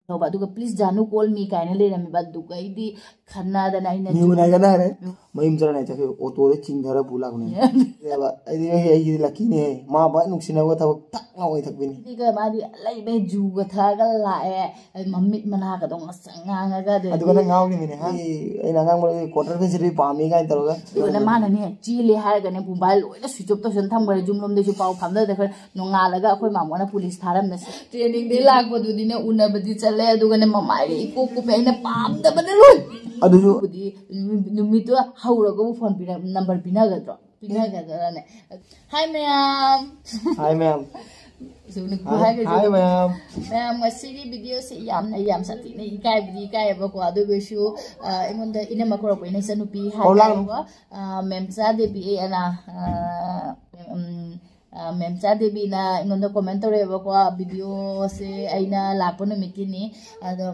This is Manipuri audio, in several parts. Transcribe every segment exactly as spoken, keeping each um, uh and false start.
ꯇꯧꯕ, ꯑꯗꯨꯒ "Please ꯖꯥꯅꯨ, call me" ꯀꯥꯏꯅ ꯂꯩꯔꯝꯃꯦꯕ꯫ ꯑꯗꯨꯒ ꯑꯩꯗꯤ ꯈꯟꯅꯗꯅ ꯑꯩꯅ ꯃꯤ ꯎꯅꯒꯅ ꯍꯥꯏꯔꯦ꯫ ꯃꯌꯨꯝ ꯆꯠꯂꯅꯤ ꯆꯠꯈꯤꯕ ꯑꯣꯇꯣꯗ ꯆꯤꯡꯊꯔ ꯄꯨ ꯂꯥꯛꯄꯅꯦ꯫ ꯑꯗꯨꯒ ꯑꯩꯗꯤ "ꯑꯩ ꯑꯩꯒꯤꯗꯤ ꯂꯛꯀꯤꯅꯦ", ꯃꯥ ꯃꯥ ꯅꯨꯡꯁꯤꯅꯕ ꯊꯕꯛ ꯊꯛ ꯂꯥꯎ ꯑꯣꯏꯊꯛꯄꯤꯅꯤ꯫ ꯑꯗꯨꯒ ꯃꯥꯗꯤ ꯂꯩꯕꯩ ꯖꯨꯒ ꯊꯛꯑꯒ ꯂꯥꯛꯑꯦ꯫ ꯑꯗꯨ ꯃꯃꯤꯠ ꯃꯅꯥꯒꯗꯣ ꯉꯁꯪ ꯉꯥꯡꯉꯒ ꯑꯗꯨ ꯑꯗꯨꯒ ꯅꯪ ꯉꯥꯎꯔꯤꯃꯤꯅꯦ ꯍꯥ? ꯑꯩ ꯑꯩꯅ ꯑꯉꯥꯡ ꯃꯔꯛꯇ ꯀ꯭ꯋꯥꯇꯔ ꯐꯦꯟꯁꯤꯗꯤ ꯄꯥꯝꯃꯤ ꯀꯥꯏꯅ ꯇꯧꯔꯒ ꯑꯗꯨꯒꯅ ꯃꯥꯅꯅꯦ ꯆꯦꯜꯂꯦ ꯍꯥꯏꯔꯒꯅꯦ ꯃꯣꯕꯥꯏꯜ ꯂꯣꯏꯅ ꯁ꯭ꯋꯤꯆ ꯑꯣꯐ ꯇꯧꯁꯟ ꯊꯝꯈ꯭ꯔꯦ꯫ ꯌꯨꯝ ꯂꯣꯝꯗꯩꯁꯨ ꯄꯥꯎ ꯐꯥꯎꯅꯗꯈ꯭ꯔꯦ꯫ ꯅꯣꯡꯉꯥꯜꯂꯒ ꯑꯩꯈꯣꯏ ꯃꯥꯃꯣꯅ ꯄꯨꯂꯤꯁ ꯊꯥꯔꯝꯃꯦ꯫ ꯇ꯭ꯔꯦꯅꯤꯡꯗꯩ ꯂꯥꯛꯄꯗꯨꯗꯤꯅꯦ ꯎꯅꯕꯗꯤ ꯆꯠꯂꯦ, ꯑꯗꯨꯒꯅꯦ ꯃꯃꯥꯏꯒ ꯏꯀꯣꯛ ꯀꯨꯝꯃꯦ꯫ ꯑꯩꯅ ꯄꯥꯝꯗꯕꯅ ꯂꯣꯏ꯫ ꯑꯗꯨꯁꯨ ꯑꯗꯨꯕꯨꯗꯤ ꯅꯨꯃꯤꯠꯇꯨ ꯍꯧꯔꯒꯕꯨ ꯐꯣꯟ ꯄꯤꯔꯛ ꯅꯝꯕꯔ ꯄꯤꯅꯒꯗ꯭ꯔꯣ? ꯄꯤꯅꯒꯗ꯭ꯔꯅꯦ? ꯍꯥꯏ ꯃꯌꯥꯝ꯫ ꯍꯥꯏ ꯃꯌꯥꯝ꯫ ꯁꯨꯝ ꯅꯨꯄꯤ ꯍꯥꯏ ꯍꯥꯏꯒꯗ꯭ꯔꯣ? ꯍꯥꯏ ꯃꯌꯥꯝ꯫ ꯃꯌꯥꯝ, ꯉꯁꯤꯒꯤ ꯚꯤꯗꯤꯑꯣꯁꯤ ꯌꯥꯝꯅ ꯌꯥꯝ ꯁꯥꯊꯤꯅ ꯏꯀꯥꯏꯕꯗꯤ ꯏꯀꯥꯏꯌꯦꯕꯀꯣ꯫ ꯑꯗꯨꯒꯁꯨ ꯑ, ꯑꯩꯉꯣꯟꯗ ꯏꯅꯝꯃ ꯀꯧꯔꯛꯄ, ꯏꯅꯝ ꯏꯆꯟꯅꯨꯄꯤ ꯀꯧꯔꯛꯑꯣ ꯂꯥꯛꯑꯣ꯫ ꯍꯥꯏꯇꯥꯔꯦꯀꯣ꯫ ꯑ, ꯃꯦꯝꯆꯥ ꯗꯦꯕꯤ ꯑꯅ, ꯑ, ꯎꯝ, ꯑ, ꯃꯦꯝꯆꯥ ꯗꯦꯕꯤꯅ ꯑꯩꯉꯣꯟꯗ ꯀꯣꯃꯦꯟ ꯇꯧꯔꯛꯑꯦꯕꯀꯣ꯫ ꯚꯤꯗꯤꯑꯣꯁꯦ ꯑꯩꯅ ꯂꯥꯛꯄ ꯅꯨꯃꯤꯠꯀꯤꯅꯤ꯫ ꯑꯗꯣ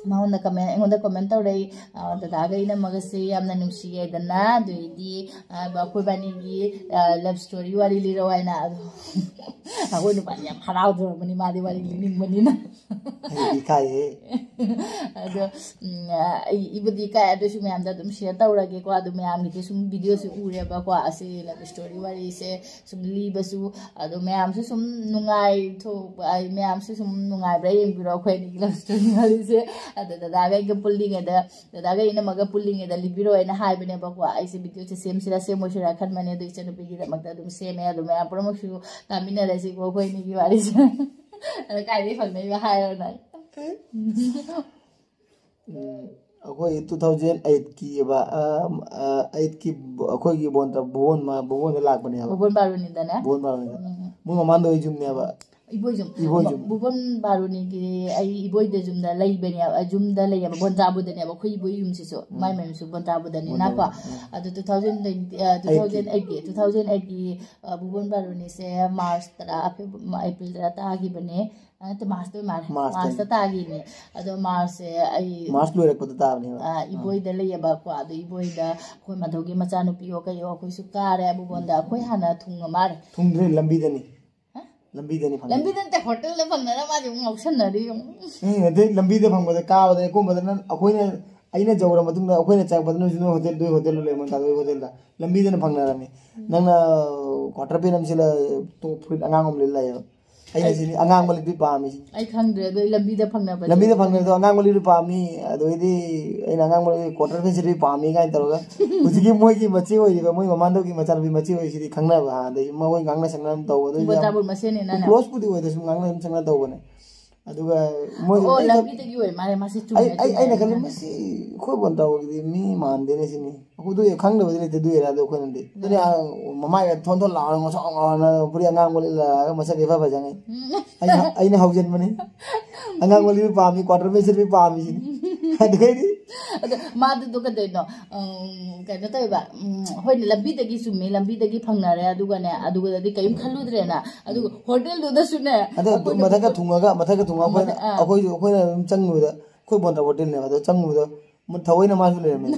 ꯃꯉꯣꯟꯗ ꯀꯃꯦꯟ ꯑꯩꯉꯣꯟꯗ ꯀꯣꯃꯦꯟ ꯇꯧꯔꯛꯏ, ꯑ, "ꯗꯗꯥꯒ ꯏꯅꯝꯃꯒꯁꯦ ꯌꯥꯝꯅ ꯅꯨꯡꯁꯤꯌꯦꯗꯅ, ꯑꯗꯨꯏꯗꯤ, ꯑ, ꯑꯩꯈꯣꯏꯕꯥꯅꯤꯒꯤ, ꯑ, ꯂꯞ ꯁ꯭ꯇꯣꯔꯤ ꯋꯥꯔꯤ ꯂꯤꯔꯛꯑꯣ" ꯍꯥꯏꯅ꯫ ꯑꯗꯣ ꯑꯩꯈꯣꯏ ꯅꯨꯄꯥꯗꯤ ꯌꯥꯝ ꯍꯔꯥꯎꯗꯧꯔꯕꯅꯤ, ꯃꯥꯗꯤ ꯋꯥꯔꯤ ꯂꯤꯅꯤꯡꯕꯅꯤꯅ꯫ ꯑꯩꯗꯤ ꯏꯀꯥꯏꯌꯦ꯫ ꯑꯗꯣ ꯎꯝ, ꯑ, ꯑꯩ ꯏꯕꯨꯗꯤ ꯏꯀꯥꯏ, ꯑꯗꯨꯁꯨ ꯃꯌꯥꯝꯗ ꯑꯗꯨꯝ ꯁꯤꯌꯔ ꯇꯧꯔꯒꯦꯀꯣ꯫ ꯑꯗꯨ ꯃꯌꯥꯝꯒꯤꯗꯤ ꯁꯨꯝ ꯚꯤꯗꯤꯑꯣꯁꯦ ꯎꯔꯦꯕꯀꯣ, ꯑꯁꯤ ꯂꯞ ꯁ꯭ꯇꯣꯔꯤ ꯋꯥꯔꯤꯁꯦ ꯁꯨꯝ ꯂꯤꯕꯁꯨ꯫ ꯑꯗꯣ ꯃꯌꯥꯝꯁꯨ ꯁꯨꯝ ꯅꯨꯡꯉꯥꯏꯊꯣꯛ-, ꯑ, ꯃꯌꯥꯝꯁꯨ ꯁꯨꯝ ꯅꯨꯡꯉꯥꯏꯕ꯭ꯔꯥ ꯌꯦꯡꯕꯤꯔꯣ ꯑꯩꯈꯣꯏ ꯑꯅꯤꯒꯤ ꯂꯞ ꯁ꯭ꯇꯣꯔꯤ ꯋꯥꯔꯤꯁꯦ꯫ ꯑꯗꯣ ꯗꯗꯥꯒ ꯑꯩꯒ ꯄꯨꯜꯂꯤꯉꯩꯗ, ꯗꯗꯥꯒ ꯏꯅꯝꯃꯒ ꯄꯨꯜꯂꯤꯉꯩꯗ ꯂꯤꯕꯤꯔꯣ ꯍꯥꯏꯅ ꯍꯥꯏꯕꯅꯦꯕꯀꯣ꯫ ꯑꯩꯁꯦ ꯚꯤꯗꯤꯑꯣꯁꯦ ꯁꯦꯝꯁꯤꯔꯥ ꯁꯦꯝꯃꯣꯏꯁꯤꯔꯥ ꯈꯟꯕꯅꯦ, ꯑꯗꯣ ꯏꯆꯟꯅꯨꯄꯤꯒꯤꯗꯃꯛꯇ ꯑꯗꯨꯝ ꯁꯦꯝꯃꯦ꯫ ꯑꯗꯣ ꯃꯌꯥꯝ ꯄꯨꯝꯅꯃꯛꯁꯨ ꯇꯥꯃꯤꯟꯅꯔꯁꯤꯀꯣ ꯑꯩꯈꯣꯏ ꯑꯅꯤꯒꯤ ꯋꯥꯔꯤꯁꯦ꯫ ꯑꯗꯣ ꯀꯥꯏꯗꯩ ꯍꯧꯅꯩꯕ ꯍꯥꯏꯔꯣ ꯅꯪ? ꯎꯝ, ꯑꯩꯈꯣꯏ two thousand eight ꯀꯤ ꯑꯕ, ꯑ, ꯑ, eight ꯀꯤ ꯕ-, ꯑꯩꯈꯣꯏꯒꯤ ꯕꯣꯟꯗ, ꯕꯣꯟ ꯃ-, ꯕꯣꯟꯗ ꯂꯥꯛꯄꯅꯦꯕ꯫ ꯕꯣꯕꯣꯟ ꯕꯥꯔꯨꯅꯤꯗꯅꯦ? ꯕꯣꯟ ꯃꯃꯥꯡꯗ꯫ ꯎꯝ, ꯎꯝ, ꯎꯝ꯫ ꯃꯣꯏ ꯃꯃꯥꯡꯗ ꯑꯣꯏ ꯌꯨꯝꯅꯦꯕ꯫ ꯏꯕꯣꯏ ꯌꯨꯝ꯫ ꯏꯕꯣꯏ ꯌꯨꯝ꯫ ꯕꯣꯕꯣꯟ ꯕꯥꯔꯨꯅꯤꯒꯤ ꯑꯩ ꯏꯕꯣꯏꯗ ꯌꯨꯝꯗ ꯂꯩꯕꯅꯦꯕ, ꯌꯨꯝꯗ ꯂꯩꯌꯦꯕ, ꯕꯣꯟꯇꯥꯕꯨꯗꯅꯦꯕ ꯑꯩꯈꯣꯏ ꯏꯕꯣꯏ ꯌꯨꯝꯁꯤꯁꯨ꯫ ꯎꯝ꯫ ꯃꯥꯏ ꯃꯌꯨꯝꯁꯨ ꯕꯣꯟꯇꯥꯕꯨꯗꯅꯤꯅꯀꯣ꯫ ꯕꯣꯟꯇꯥꯕꯨꯗ, ꯎꯝ꯫ ꯑꯗꯨ two thousand twenty, ꯑ, two thousand eight ꯀꯤ, two thousand eight ꯀꯤ, ꯑ, ꯕꯣꯕꯣꯟ ꯕꯥꯔꯨꯅꯤꯁꯦ ꯃꯥꯔꯆ ꯇꯔꯥ, ꯐꯦꯕ꯭ꯔꯨ-, ꯑꯦꯄ꯭ꯔꯤꯜ ꯇꯔꯥ ꯇꯥꯈꯤꯕꯅꯦ꯫ ꯑ, ꯅꯠꯇꯦ, ꯃꯥꯔꯆꯇ ꯑꯣꯏ ꯃꯥꯜꯂꯦ꯫ ꯃꯥꯔꯆꯇ꯫ ꯃꯥꯔꯆꯇ ꯇꯥꯈꯤꯕꯅꯦ꯫ ꯑꯗꯣ ꯃꯥꯔꯆꯁꯦ ꯑꯩ ꯃꯥꯔꯆ ꯂꯣꯏꯔꯛꯄꯗ ꯇꯥꯕꯅꯦꯕ꯫ ꯑ, ꯏꯕꯣꯏꯗ ꯂꯩꯌꯦꯕꯀꯣ꯫ ꯑꯗꯣ ꯏꯕꯣꯏꯗ ꯑꯩꯈꯣꯏ ꯃꯥꯙꯧꯒꯤ ꯃꯆꯥꯅꯨꯄꯤꯌꯣ ꯀꯩꯌꯣ ꯑꯩꯈꯣꯏꯁꯨ ꯀꯥꯔꯦ꯫ ꯕꯣꯕꯣꯟꯗ ꯑꯩꯈꯣꯏ ꯍꯥꯟꯅ ꯊꯨꯡꯉ ꯃꯥꯜꯂꯦ꯫ ꯊꯨꯡꯗ꯭ꯔꯤ, ꯂꯝꯕꯤꯗꯅꯤ꯫ ꯍꯥ? ꯂꯝꯕꯤꯗꯅꯤ ꯐꯪꯉꯤ꯫ ꯂꯝꯕꯤꯗ ꯅꯠꯇꯦ, ꯍꯣꯇꯦꯜꯗ ꯐꯪꯅꯔ ꯃꯥꯗꯤ ꯑꯃꯨꯛ ꯉꯥꯎꯁꯟꯅꯔꯤ ꯑꯃꯨꯛ. ꯎꯝ, ꯑꯗꯩ ꯂꯝꯕꯤꯗ ꯐꯪꯕꯗ ꯀꯥꯕꯗ ꯑꯀꯣꯟꯕꯗ ꯅꯪ ꯑꯩꯈꯣꯏꯅ ꯑꯩꯅ ꯌꯧꯔ ꯃꯇꯨꯡꯗ ꯑꯩꯈꯣꯏꯅ ꯆꯪꯉꯛꯄꯗ ꯅꯣꯏꯁꯨ ꯅꯣꯏ ꯍꯣꯇꯦꯜ, ꯅꯣꯏ ꯍꯣꯇꯦꯜꯗ ꯂꯩꯔꯝꯃꯣ, ꯇꯥꯗꯣꯏ ꯍꯣꯇꯦꯜꯗ ꯂꯝꯕꯤꯗꯅ ꯐꯪꯅꯔꯝꯃꯤ. ꯅꯪꯅ ꯀ꯭ꯋꯥꯇꯔ ꯄꯦꯟ ꯑꯃ ꯁꯤꯜꯂ ꯇꯣꯞ ꯐꯨꯔꯤꯠ ꯑꯉꯥꯡꯕ ꯑꯃ ꯂꯤꯠ ꯂꯥꯛꯑꯦꯕ. ꯑꯩꯅ ꯁꯤꯅꯤ ꯑꯉꯥꯡꯕ ꯂꯤꯠꯄꯤ ꯄꯥꯝꯃꯤꯁꯤ. ꯑꯩ ꯈꯪꯗ꯭ꯔꯦ ꯑꯗꯣ ꯑꯩ ꯂꯝꯕꯤꯗ ꯐꯪꯅꯕ. ꯂꯝꯕꯤꯗ ꯐꯪꯅꯕꯗꯣ ꯑꯉꯥꯡꯕ ꯂꯤꯠꯄꯤ ꯄꯥꯝꯃꯤ, ꯑꯗꯩꯗꯤ ꯑꯩꯅ ꯑꯉꯥꯡꯕ ꯀ꯭ꯋꯥꯇꯔ ꯄꯦꯟ ꯁꯤꯠꯄꯤ ꯄꯥꯝꯃꯤ ꯀꯥꯏꯅ ꯇꯧꯔꯒ ꯍꯧꯖꯤꯛꯀꯤ ꯃꯣꯏꯒꯤ ꯃꯆꯦ ꯑꯣꯏꯔꯤꯕ ꯃꯣꯏ ꯃꯃꯥꯟꯗꯧꯒꯤ ꯃꯆꯥꯅꯨꯄꯤ ꯃꯆꯦ ꯑꯣꯏꯔꯤꯁꯤꯗꯤ ꯈꯪꯅꯕ ꯍꯥꯟꯅꯗꯒꯤ ꯃꯣꯏ ꯉꯥꯡꯅ ꯁꯛꯅ ꯑꯗꯨꯝ ꯇꯧꯕ. ꯑꯗꯨ ꯌꯥꯝ ꯕꯣꯇꯥꯕꯨꯔ ꯃꯁꯦꯟꯅꯤꯅ. ꯀ꯭ꯂꯣꯁꯄꯨꯗꯤ ꯑꯣꯏꯗ꯭ꯔꯁꯨ ꯉꯥꯡꯅ ꯑꯗꯨꯝ ꯁꯛꯅ ꯇꯧꯕꯅꯦ. ꯑꯗꯨꯒ ꯃꯣꯏ ꯑꯣ, ꯑꯩ ꯂꯝꯕꯤꯗꯒꯤ ꯑꯣꯏ ꯃꯥꯜꯂꯦ ꯃꯥꯁꯦ. ꯑꯩ ꯆꯨꯝꯃꯦ, ꯑꯩ ꯑꯩꯅ ꯆꯨꯝꯃꯦ. ꯈꯜꯂꯤ ꯃꯁꯤ ꯑꯩꯈꯣꯏ ꯕꯣꯟ ꯇꯧꯕꯒꯤꯗꯤ ꯃꯤ ꯃꯥꯟꯗꯦꯅꯦ ꯁꯤꯅꯤ. ꯑꯩꯈꯣꯏꯗꯣ ꯈꯪꯗꯕꯗꯤ ꯂꯩꯇꯦ ꯑꯗꯨ ꯑꯦꯔꯤꯌꯥꯗꯣ ꯑꯩꯈꯣꯏꯅꯗꯤ. ꯑꯗꯨꯅ ꯃꯃꯥꯏꯒ ꯊꯣꯟ ꯊꯣꯟ ꯂꯥꯎꯔꯒ ꯉꯧꯁꯣꯛ ꯉꯧꯅ ꯐꯨꯔꯤꯠ ꯑꯉꯥꯡꯕ ꯂꯤꯠꯂꯒ ꯃꯁꯛ ꯏꯐ ꯐꯖꯉꯩ. ꯑꯩꯅ ꯑꯩꯅ ꯍꯧꯖꯤꯟꯕꯅꯤ. ꯑꯉꯥꯡꯕ ꯂꯤꯠꯄ ꯄꯥꯝꯃꯤ, ꯀ꯭ꯋꯥꯇꯔ ꯄꯦꯟ ꯁꯤꯠꯄꯤ ꯄꯥꯝꯃꯤ ꯁꯤꯅꯤ. ꯑꯗꯩꯗꯤ ꯑꯗꯣ ꯃꯥꯗꯨꯗꯣ ꯀꯩꯗꯧꯅꯣ, ꯎꯝ, ꯀꯩꯅꯣ ꯇꯧꯋꯦꯕ. ꯎꯝ, ꯍꯣꯏꯅꯦ, ꯂꯝꯕꯤꯗꯒꯤ ꯆꯨꯝꯃꯤ, ꯂꯝꯕꯤꯗꯒꯤ ꯐꯪꯅꯔꯦ. ꯑꯗꯨꯒꯅꯦ, ꯑꯗꯨꯒꯗꯤ ꯀꯔꯤꯝ ꯈꯜꯂꯨꯗ꯭ꯔꯦꯅ. ꯑꯗꯨꯒ ꯍꯣꯇꯦꯜꯗꯨꯗꯁꯨꯅꯦ ꯑꯗꯣ ꯑꯩꯈꯣꯏꯅ ꯃꯊꯛꯀ ꯊꯨꯡꯉꯒ ꯃꯊꯛꯀ ꯊꯨꯡꯉꯒ ꯑꯩꯈꯣꯏꯅ ꯃꯊꯛ- ꯑꯥ. ꯑꯩꯈꯣꯏꯁꯨ ꯑꯩꯈꯣꯏꯅ ꯑꯗꯨꯝ ꯆꯪꯉꯨꯕꯗ ꯑꯩꯈꯣꯏ ꯕꯣꯟ ꯇꯧꯕ ꯍꯣꯇꯦꯜꯅꯦꯕ. ꯑꯗꯣ ꯆꯪꯉꯨꯕꯗ ꯃ- ꯊꯑꯣꯏꯅ ꯃꯥꯁꯨ ꯂꯩꯔꯝꯃꯦ.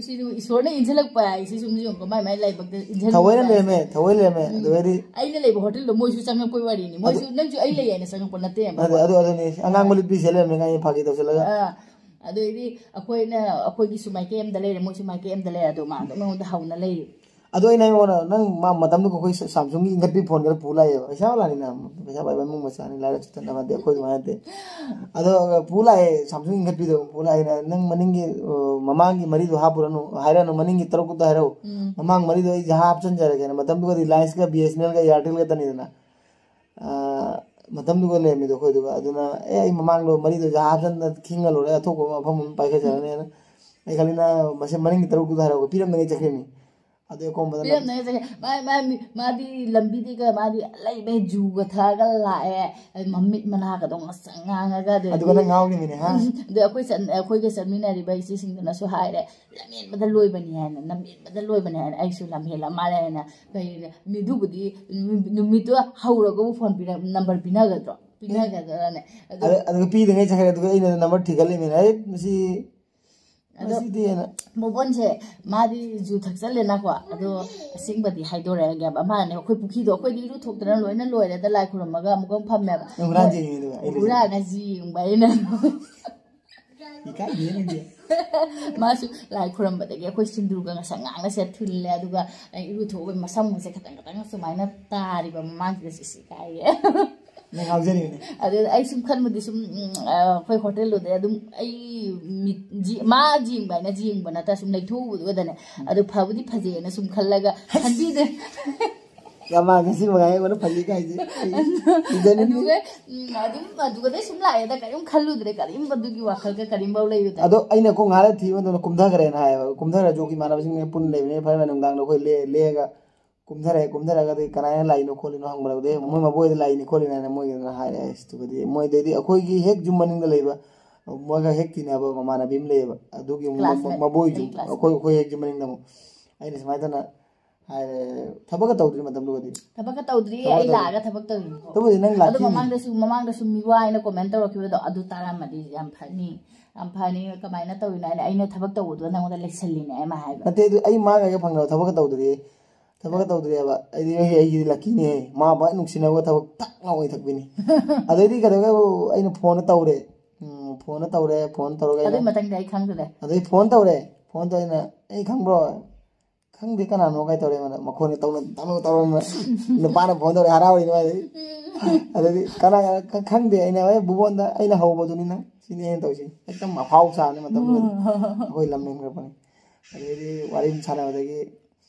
ꯁꯤꯗꯤ ꯏꯁꯣꯔꯅ ꯏꯟꯁꯤꯜꯂꯛꯄ ꯍꯥꯏꯁꯦ ꯁꯨꯝ ꯌꯦꯡꯉꯣ, ꯃꯥꯏ ꯃꯥꯏ ꯂꯥꯏꯕꯛꯇ ꯏꯟꯁꯤꯜꯂꯛꯄ ꯊꯑꯣꯏꯅ ꯍꯥꯏꯁꯦ. ꯂꯩꯔꯝꯃꯦ, ꯊꯑꯣꯏꯅ ꯂꯩꯔꯝꯃꯦ. ꯎꯝ. ꯑꯗꯨꯒꯗꯤ ꯑꯩꯅ ꯂꯩꯕ ꯍꯣꯇꯦꯜꯗꯣ ꯃꯣꯏꯁꯨ ꯆꯪꯉꯛꯄꯩ ꯋꯥꯔꯤꯅꯤ. ꯃꯣꯏꯁꯨ ꯅꯪꯁꯨ ꯑꯩ ꯂꯩ ꯍꯥꯏꯅ ꯆꯪꯉꯛꯄ ꯅꯠꯇꯦꯕ. ꯑꯗꯨ ꯑꯗꯨ ꯑꯗꯨꯅꯤ ꯑꯉꯥꯡꯕ ꯂꯤꯠꯄꯤ ꯁꯦꯠ ꯂꯩꯔꯝꯃꯦ ꯉꯥꯏ ꯐꯥꯒꯤ ꯇꯧꯁꯤꯜꯂꯒ. ꯑꯥ, ꯑꯗꯨꯏꯗꯤ ꯑꯩꯈꯣꯏꯅ ꯑꯩꯈꯣꯏꯒꯤꯁꯨ ꯃꯥꯏꯀꯩ ꯑꯃꯗ ꯂꯩꯔꯦ, ꯃꯣꯏꯁꯨ ꯃꯥꯏꯀꯩ ꯑꯃꯗ ꯂꯩꯔꯦ, ꯑꯗꯣ ꯃꯥ ꯑꯗꯨꯝ ꯑꯩꯉꯣꯟꯗ ꯍꯧꯅ ꯂꯩꯔꯤ. ꯑꯗꯣ ꯑꯩꯅ ꯍꯥꯏꯕ ꯅꯪ ꯃꯥ ꯃꯇꯝꯗꯨꯒ ꯑꯩꯈꯣꯏ ꯁꯥꯝꯁꯨꯡꯒꯤ ꯏꯟꯈꯠꯄꯤ ꯐꯣꯟ ꯈꯔ ꯄꯨ ꯂꯥꯛꯑꯦꯕ. ꯄꯩꯁꯥ ꯋꯥꯂꯥꯅꯤꯅ, ꯄꯩꯁꯥ ꯄꯥꯏꯕ ꯏꯃꯨꯡ ꯃꯆꯥꯅꯤ, ꯂꯥꯏꯔ ꯆꯤꯠꯇꯅ ꯅꯠꯇꯦ, ꯑꯩꯈꯣꯏ ꯑꯗꯨꯃꯥꯏꯅ ꯅꯠꯇꯦ. ꯑꯗꯣ ꯄꯨ ꯂꯥꯛꯑꯦ, ꯁꯥꯝꯁꯨꯡ ꯏꯟꯈꯠꯄꯤꯗꯣ ꯄꯨ ꯂꯥꯛꯑꯦꯅ. ꯅꯪ ꯃꯅꯤꯡꯒꯤ ꯑ, ꯃꯃꯥꯡꯒꯤ ꯃꯔꯤꯗꯣ ꯍꯥꯞꯄꯨꯔꯅꯨ ꯍꯥꯏꯔꯅꯨ, ꯃꯅꯤꯡꯒꯤ ꯇꯔꯨꯛꯇꯨꯗ ꯍꯥꯏꯔꯛꯎ. ꯎꯝ. ꯃꯃꯥꯡ ꯃꯔꯤꯗꯣ ꯑꯩꯁꯦ ꯍꯥꯞꯆꯤꯟꯖꯔꯒꯦꯅ. ꯃꯇꯝꯗꯨꯒꯗꯤ ꯂꯥꯏꯟꯁꯀ ꯕꯤ ꯑꯦꯁ ꯑꯦꯟ ꯑꯦꯜꯒ ꯏꯌꯥꯔꯇꯦꯜꯒ ꯇꯅꯤꯗꯅ. ꯑ, ꯃꯇꯝꯗꯨꯒ ꯂꯩꯔꯝꯃꯤꯗꯣ ꯑꯩꯈꯣꯏꯗꯨꯒ. ꯑꯗꯨꯅ ꯑꯦ ꯑꯩ ꯃꯃꯥꯡꯗꯣ ꯃꯔꯤꯗꯣ ꯍꯥꯞꯆꯟꯗ ꯈꯤꯡꯉ ꯂꯣꯏꯔꯦ, ꯑꯊꯣꯛꯄ ꯃꯐꯝ ꯑꯃ ꯄꯥꯏꯈꯠꯆꯔꯅꯦꯅ. ꯑꯩ ꯈꯜꯂꯤꯅ ꯃꯁꯤ ꯃꯅꯤꯡꯒꯤ ꯇꯔꯨꯛꯇꯨꯗ ꯍꯥꯏꯔꯛꯑꯣ, ꯄꯤꯔꯝꯗꯉꯩ ꯆꯠꯈ꯭ꯔꯤꯅꯤ. ꯑꯗꯨ ꯑꯀꯣꯝꯕꯗ ꯅꯪ- ꯄꯤꯔꯝꯗꯉꯩ ꯆꯠꯈ꯭ꯔꯦ. ꯃꯥ- ꯃꯥ- ꯃꯤ- ꯃꯥꯗꯤ ꯂꯝꯕꯤꯗꯒ ꯃꯥꯗꯤ ꯂꯩꯕ ꯖꯨꯒ ꯊꯛꯑꯒ ꯂꯥꯛꯑꯦ. ꯑꯗꯩ ꯃꯃꯤꯠ ꯃꯅꯥꯒꯗꯣ ꯉꯁꯪ ꯉꯥꯡꯉꯒ. ꯑꯗꯩꯗꯤ ꯑꯗꯨꯒ ꯅꯪ ꯉꯥꯎꯔꯤꯃꯤꯅꯦ, ꯍꯥ? ꯑꯗꯩ ꯑꯩꯈꯣꯏ ꯆꯠ- ꯑꯩꯈꯣꯏꯒ ꯆꯠꯃꯤꯟꯅꯔꯤꯕ ꯏꯆꯦꯁꯤꯡꯗꯨꯅꯁꯨ ꯍꯥꯏꯔꯦ, "ꯂꯝꯍꯦꯟꯕꯗ ꯂꯣꯏꯕꯅꯤ" ꯍꯥꯏꯅ. "ꯂꯝꯍꯦꯟꯕꯗ ꯂꯣꯏꯕꯅꯤ" ꯍꯥꯏꯅ. ꯑꯩꯁꯨ ꯂꯝꯍꯦꯜꯂ ꯃꯥꯜꯂꯦ ꯍꯥꯏꯅ. ꯀꯩꯅꯣ, ꯃꯤꯗꯨꯕꯨꯗꯤ ꯅꯨꯃꯤꯠꯇꯨ ꯍꯧꯔꯒꯕꯨ ꯐꯣꯟ ꯄꯤꯔꯛ ꯅꯝꯕꯔ ꯄꯤꯅꯒꯗ꯭ꯔꯣ? ꯄꯤꯅꯒꯗ꯭ꯔꯅꯦ? ꯑꯗꯨ ꯑꯗꯨ- ꯑꯗꯨꯒ ꯄꯤꯗꯉꯩ ꯆꯠꯈ꯭ꯔꯦ. ꯑꯗꯨꯒ ꯑꯩꯅ ꯅꯝꯕꯔ ꯊꯤꯒꯠꯂꯤꯃꯤꯅꯦ. ꯑꯩ ꯃꯁꯤ ꯑꯗꯣ ꯃꯣꯕꯣꯟꯁꯦ ꯃꯥꯗꯤ ꯖꯨ ꯊꯛꯆꯜꯂꯦꯅꯀꯣ꯫ ꯑꯗꯣ ꯑꯁꯦꯡꯕꯗꯤ ꯍꯥꯏꯗꯣꯔꯛꯑꯒꯦꯕ꯫ ꯃꯥꯅꯦ, ꯑꯩꯈꯣꯏ ꯄꯨꯈ꯭ꯔꯤꯗꯣ ꯑꯩꯈꯣꯏꯗꯤ ꯏꯔꯨ ꯊꯣꯛꯇꯅ ꯂꯣꯏꯅ ꯂꯣꯏꯔꯦꯗ, ꯂꯥꯏ ꯈꯨꯔꯝꯃꯒ ꯑꯃꯨꯛꯀ ꯐꯝꯃꯦꯕ꯫ ꯅꯪ ꯍꯨꯔꯥꯟ ꯌꯦꯡꯉꯤꯗꯨꯒ ꯑꯩ ꯍꯨꯔꯥꯟꯅ ꯖꯨ ꯌꯦꯡꯕ ꯑꯩꯅ꯫ ꯏꯀꯥꯏꯗꯦ ꯅꯪꯗꯤ꯫ ꯃꯥꯁꯨ ꯂꯥꯏ ꯈꯨꯔꯝꯕꯗꯒꯤ ꯑꯩꯈꯣꯏ ꯁꯤꯟꯗꯨꯔꯒ ꯉꯁꯪ ꯉꯥꯡꯅ ꯁꯦꯠ ꯊꯤꯜꯂꯦ, ꯑꯗꯨꯒ ꯏꯔꯨ ꯊꯣꯛꯑꯒ ꯃꯁꯝꯒꯁꯦ ꯈꯇꯪ ꯈꯇꯪ ꯁꯨꯃꯥꯏꯅ ꯇꯥꯔꯤꯕ ꯃꯃꯥꯡꯁꯤꯗ꯫ ꯁꯤꯁꯤ ꯏꯀꯥꯏꯌꯦ꯫ ꯅꯪ ꯉꯥꯎꯖꯔꯤꯕꯅꯦ꯫ ꯑꯗꯨ ꯑꯩ ꯁꯨꯝ ꯈꯟꯕꯗꯤ ꯁꯨꯝ, ꯎꯝ, ꯑ, ꯑꯩꯈꯣꯏ ꯍꯣꯇꯦꯜꯗꯨꯗ ꯑꯗꯨꯝ ꯑꯩ ꯃꯤꯠ-, ꯖꯤ-, ꯃꯥ ꯌꯦꯡꯕ ꯍꯥꯏꯅ ꯌꯦꯡꯕ ꯅꯠꯇ ꯁꯨꯝ ꯂꯩꯊꯣꯛꯎꯕꯗꯨꯗꯅꯦ꯫ ꯑꯗꯨ ꯐꯕꯨꯗꯤ ꯐꯖꯩꯌꯦꯅ ꯁꯨꯝ ꯈꯜꯂꯒ ꯈꯟꯕꯤꯗꯦ꯫ ꯌꯥꯝ ꯃꯥꯡꯉꯦ ꯁꯤ ꯃꯉꯥꯏ ꯑꯩꯉꯣꯟꯗ ꯐꯖꯩ ꯀꯥꯏꯁꯦ꯫ ꯑꯩ ꯏꯖꯅꯤꯡꯗꯦ꯫ ꯑꯗꯨꯒ, ꯎꯝ, ꯑꯗꯨꯝ ꯑꯗꯨꯒꯗꯩ ꯁꯨꯝ ꯂꯥꯛꯑꯦꯗ, ꯀꯔꯤꯝ ꯈꯜꯂꯨꯗ꯭ꯔꯦ, ꯀꯔꯤꯝ ꯑꯗꯨꯒꯤ ꯋꯥꯈꯜꯒ ꯀꯔꯤꯝꯐꯥꯎ ꯂꯩꯔꯨꯗ꯭ꯔꯦ꯫ ꯑꯗꯣ ꯑꯩꯅ ꯈꯣꯡ ꯍꯥꯟꯅ ꯊꯤꯕ ꯃꯇꯝꯗ ꯀꯨꯝꯊꯈ꯭ꯔꯦꯅ ꯍꯥꯏꯌꯦꯕ꯫ ꯀꯨꯝꯊꯈ꯭ꯔꯁꯨ ꯑꯩꯈꯣꯏ ꯏꯃꯥꯟꯅꯕꯁꯤꯡ ꯄꯨꯟꯅ ꯂꯩꯕꯅꯤꯅ ꯐꯔꯦ, ꯅꯨꯡꯗꯥꯡꯗ ꯑꯩꯈꯣꯏ ꯂꯦ-, ꯂꯦꯛꯑꯒ ꯀꯨꯝꯊꯔꯛꯑꯦ꯫ ꯀꯨꯝꯊꯔꯛꯑꯒꯗꯤ ꯀꯅꯥꯅ ꯂꯥꯛꯏꯅꯣ ꯈꯣꯠꯂꯤꯅꯣ ꯍꯪꯕꯗ, ꯃꯣꯏ ꯃꯕꯣꯏꯗ ꯂꯥꯛꯏꯅꯤ ꯈꯣꯠꯂꯤꯅꯤ ꯍꯥꯏꯅ ꯃꯣꯏꯒꯤꯗꯨꯅ ꯍꯥꯏꯔꯦ꯫ ꯑꯁ, ꯑꯗꯨꯒꯗꯤ ꯃꯣꯏꯗꯩꯗꯤ ꯑꯩꯈꯣꯏꯒꯤ ꯍꯦꯛ ꯌꯨꯝ ꯃꯅꯤꯡꯗ ꯂꯩꯕ, ꯃꯣꯏꯒ ꯍꯦꯛ ꯇꯤꯟꯅꯕ ꯃꯃꯥꯟꯅꯕꯤ ꯑꯃ ꯂꯩꯌꯦꯕ, ꯑꯗꯨꯒꯤ ꯃ-, Classmate, ꯃꯕꯣꯏꯁꯨ ꯑꯩ classmate꯫ ꯑꯩꯈꯣꯏ, ꯑꯩꯈꯣꯏ ꯍꯦꯛ ꯌꯨꯝ ꯃꯅꯤꯡꯗ ꯑꯃꯨꯛ꯫ ꯑꯩꯅ ꯁꯨꯃꯥꯏꯅ ꯇꯧꯅ ꯍꯥꯏꯔꯦ, ꯊꯕꯛꯀ ꯇꯧꯗ꯭ꯔꯤ ꯃꯇꯝꯗꯨꯒꯗꯤ꯫ ꯊꯕꯛꯀ ꯇꯧꯗ꯭ꯔꯤ, ꯊꯕꯛ ꯑꯩ ꯇꯧꯗ꯭ꯔꯤ꯫ ꯂꯥꯛꯑꯒ ꯊꯕꯛ ꯇꯧꯔꯤꯅꯤꯀꯣ꯫ ꯑꯗꯨꯕꯨꯗꯤ ꯅꯪ ꯑꯗꯨ ꯂꯥꯛꯈꯤꯅꯤ꯫ ꯃꯃꯥꯡꯗꯁꯨ, ꯃꯃꯥꯡꯗꯁꯨ ꯃꯤꯋꯥ ꯍꯥꯏꯅ comment ꯇꯧꯔꯛꯈꯤꯕꯗꯣ, ꯑꯗꯨ ꯇꯥꯔꯝꯃꯗꯤ ꯌꯥꯝ ꯐꯅꯤ, ꯌꯥꯝ ꯐꯅꯤ, ꯀꯃꯥꯏꯅ ꯇꯧꯔꯤꯅꯣ ꯍꯥꯏꯅ꯫ ꯑꯩꯅ ꯊꯕꯛ ꯇꯧꯕꯗꯣ ꯅꯪꯉꯣꯟꯗ ꯂꯩꯁꯜꯂꯤꯅꯦ ꯑꯃ ꯍꯥꯏꯕ꯫ ꯅꯠꯇꯦ, ꯑꯗꯨ ꯑꯩ ꯃꯥꯒ ꯑꯩꯒ ꯐꯪꯅꯕ ꯊꯕꯛꯀ ꯇꯧꯗ꯭ꯔꯤ꯫ ꯊꯕꯛꯀ ꯇꯧꯗ꯭ꯔꯤꯑꯕ꯫ ꯑꯩꯗꯤ, ꯑꯩ, ꯑꯩꯒꯤꯗꯤ luckyꯅꯦꯍꯦ꯫ ꯃꯥ ꯐꯖꯅ ꯅꯨꯡꯁꯤꯅꯕ ꯊꯕꯛ ꯇꯛ ꯂꯥꯎ ꯑꯣꯏꯊꯛꯄꯤꯅꯤ꯫ ꯑꯗꯩꯗꯤ ꯀꯩꯗꯧꯒꯦꯕꯨ ꯑꯩꯅ phoneꯗ ꯇꯧꯔꯦ꯫ ꯎꯝ, phoneꯗ ꯇꯧꯔꯦ, phone ꯇꯧꯔꯒ ꯑꯩꯅ ꯑꯗꯨꯏ ꯃꯊꯪꯗꯤ ꯑꯩ ꯈꯪꯗ꯭ꯔꯦ꯫ ꯑꯗꯩ phone ꯇꯧꯔꯦ꯫ Phone ꯇꯧꯔꯦꯅ, "ꯑꯩ ꯈꯪꯕ꯭ꯔꯣ?" "ꯈꯪꯗꯦ, ꯀꯅꯥꯅꯣ?" ꯀꯥꯏ ꯇꯧꯔꯦ ꯑꯩꯉꯣꯟꯗ꯫ ꯃꯈꯣꯟꯒ ꯇꯧꯅ, ꯇꯧꯅ, ꯇꯧꯔ ꯅꯨꯄꯥꯅ phone ꯇꯧꯔꯦ, ꯍꯔꯥꯎꯔꯤꯅꯦ ꯃꯥꯗꯤ꯫ ꯑꯗꯩꯗꯤ, "ꯀꯅꯥ, ꯀꯅꯥ?" "ꯈ-, ꯈꯪꯗꯦ꯫" ꯑꯩꯅ, "ꯑꯦ, ꯕꯨꯕꯣꯟꯗ ꯑꯩꯅ ꯍꯧꯕꯗꯨꯅꯤ ꯅꯪ, ꯁꯤꯅꯦ ꯑꯩꯅ ꯇꯧꯔꯤꯁꯦ꯫" ꯍꯦꯛꯇ ꯑꯐꯥꯎ ꯁꯥꯕꯅꯤ ꯃꯇꯝꯗꯨꯗꯗꯤ꯫ ꯑꯩꯈꯣꯏ ꯂꯝ ꯍꯦꯟꯈ꯭ꯔꯕꯅꯤ꯫ ꯑꯗꯩꯗꯤ ꯋꯥꯔꯤ ꯑꯃ ꯁꯥꯟꯅꯕꯗꯒꯤ,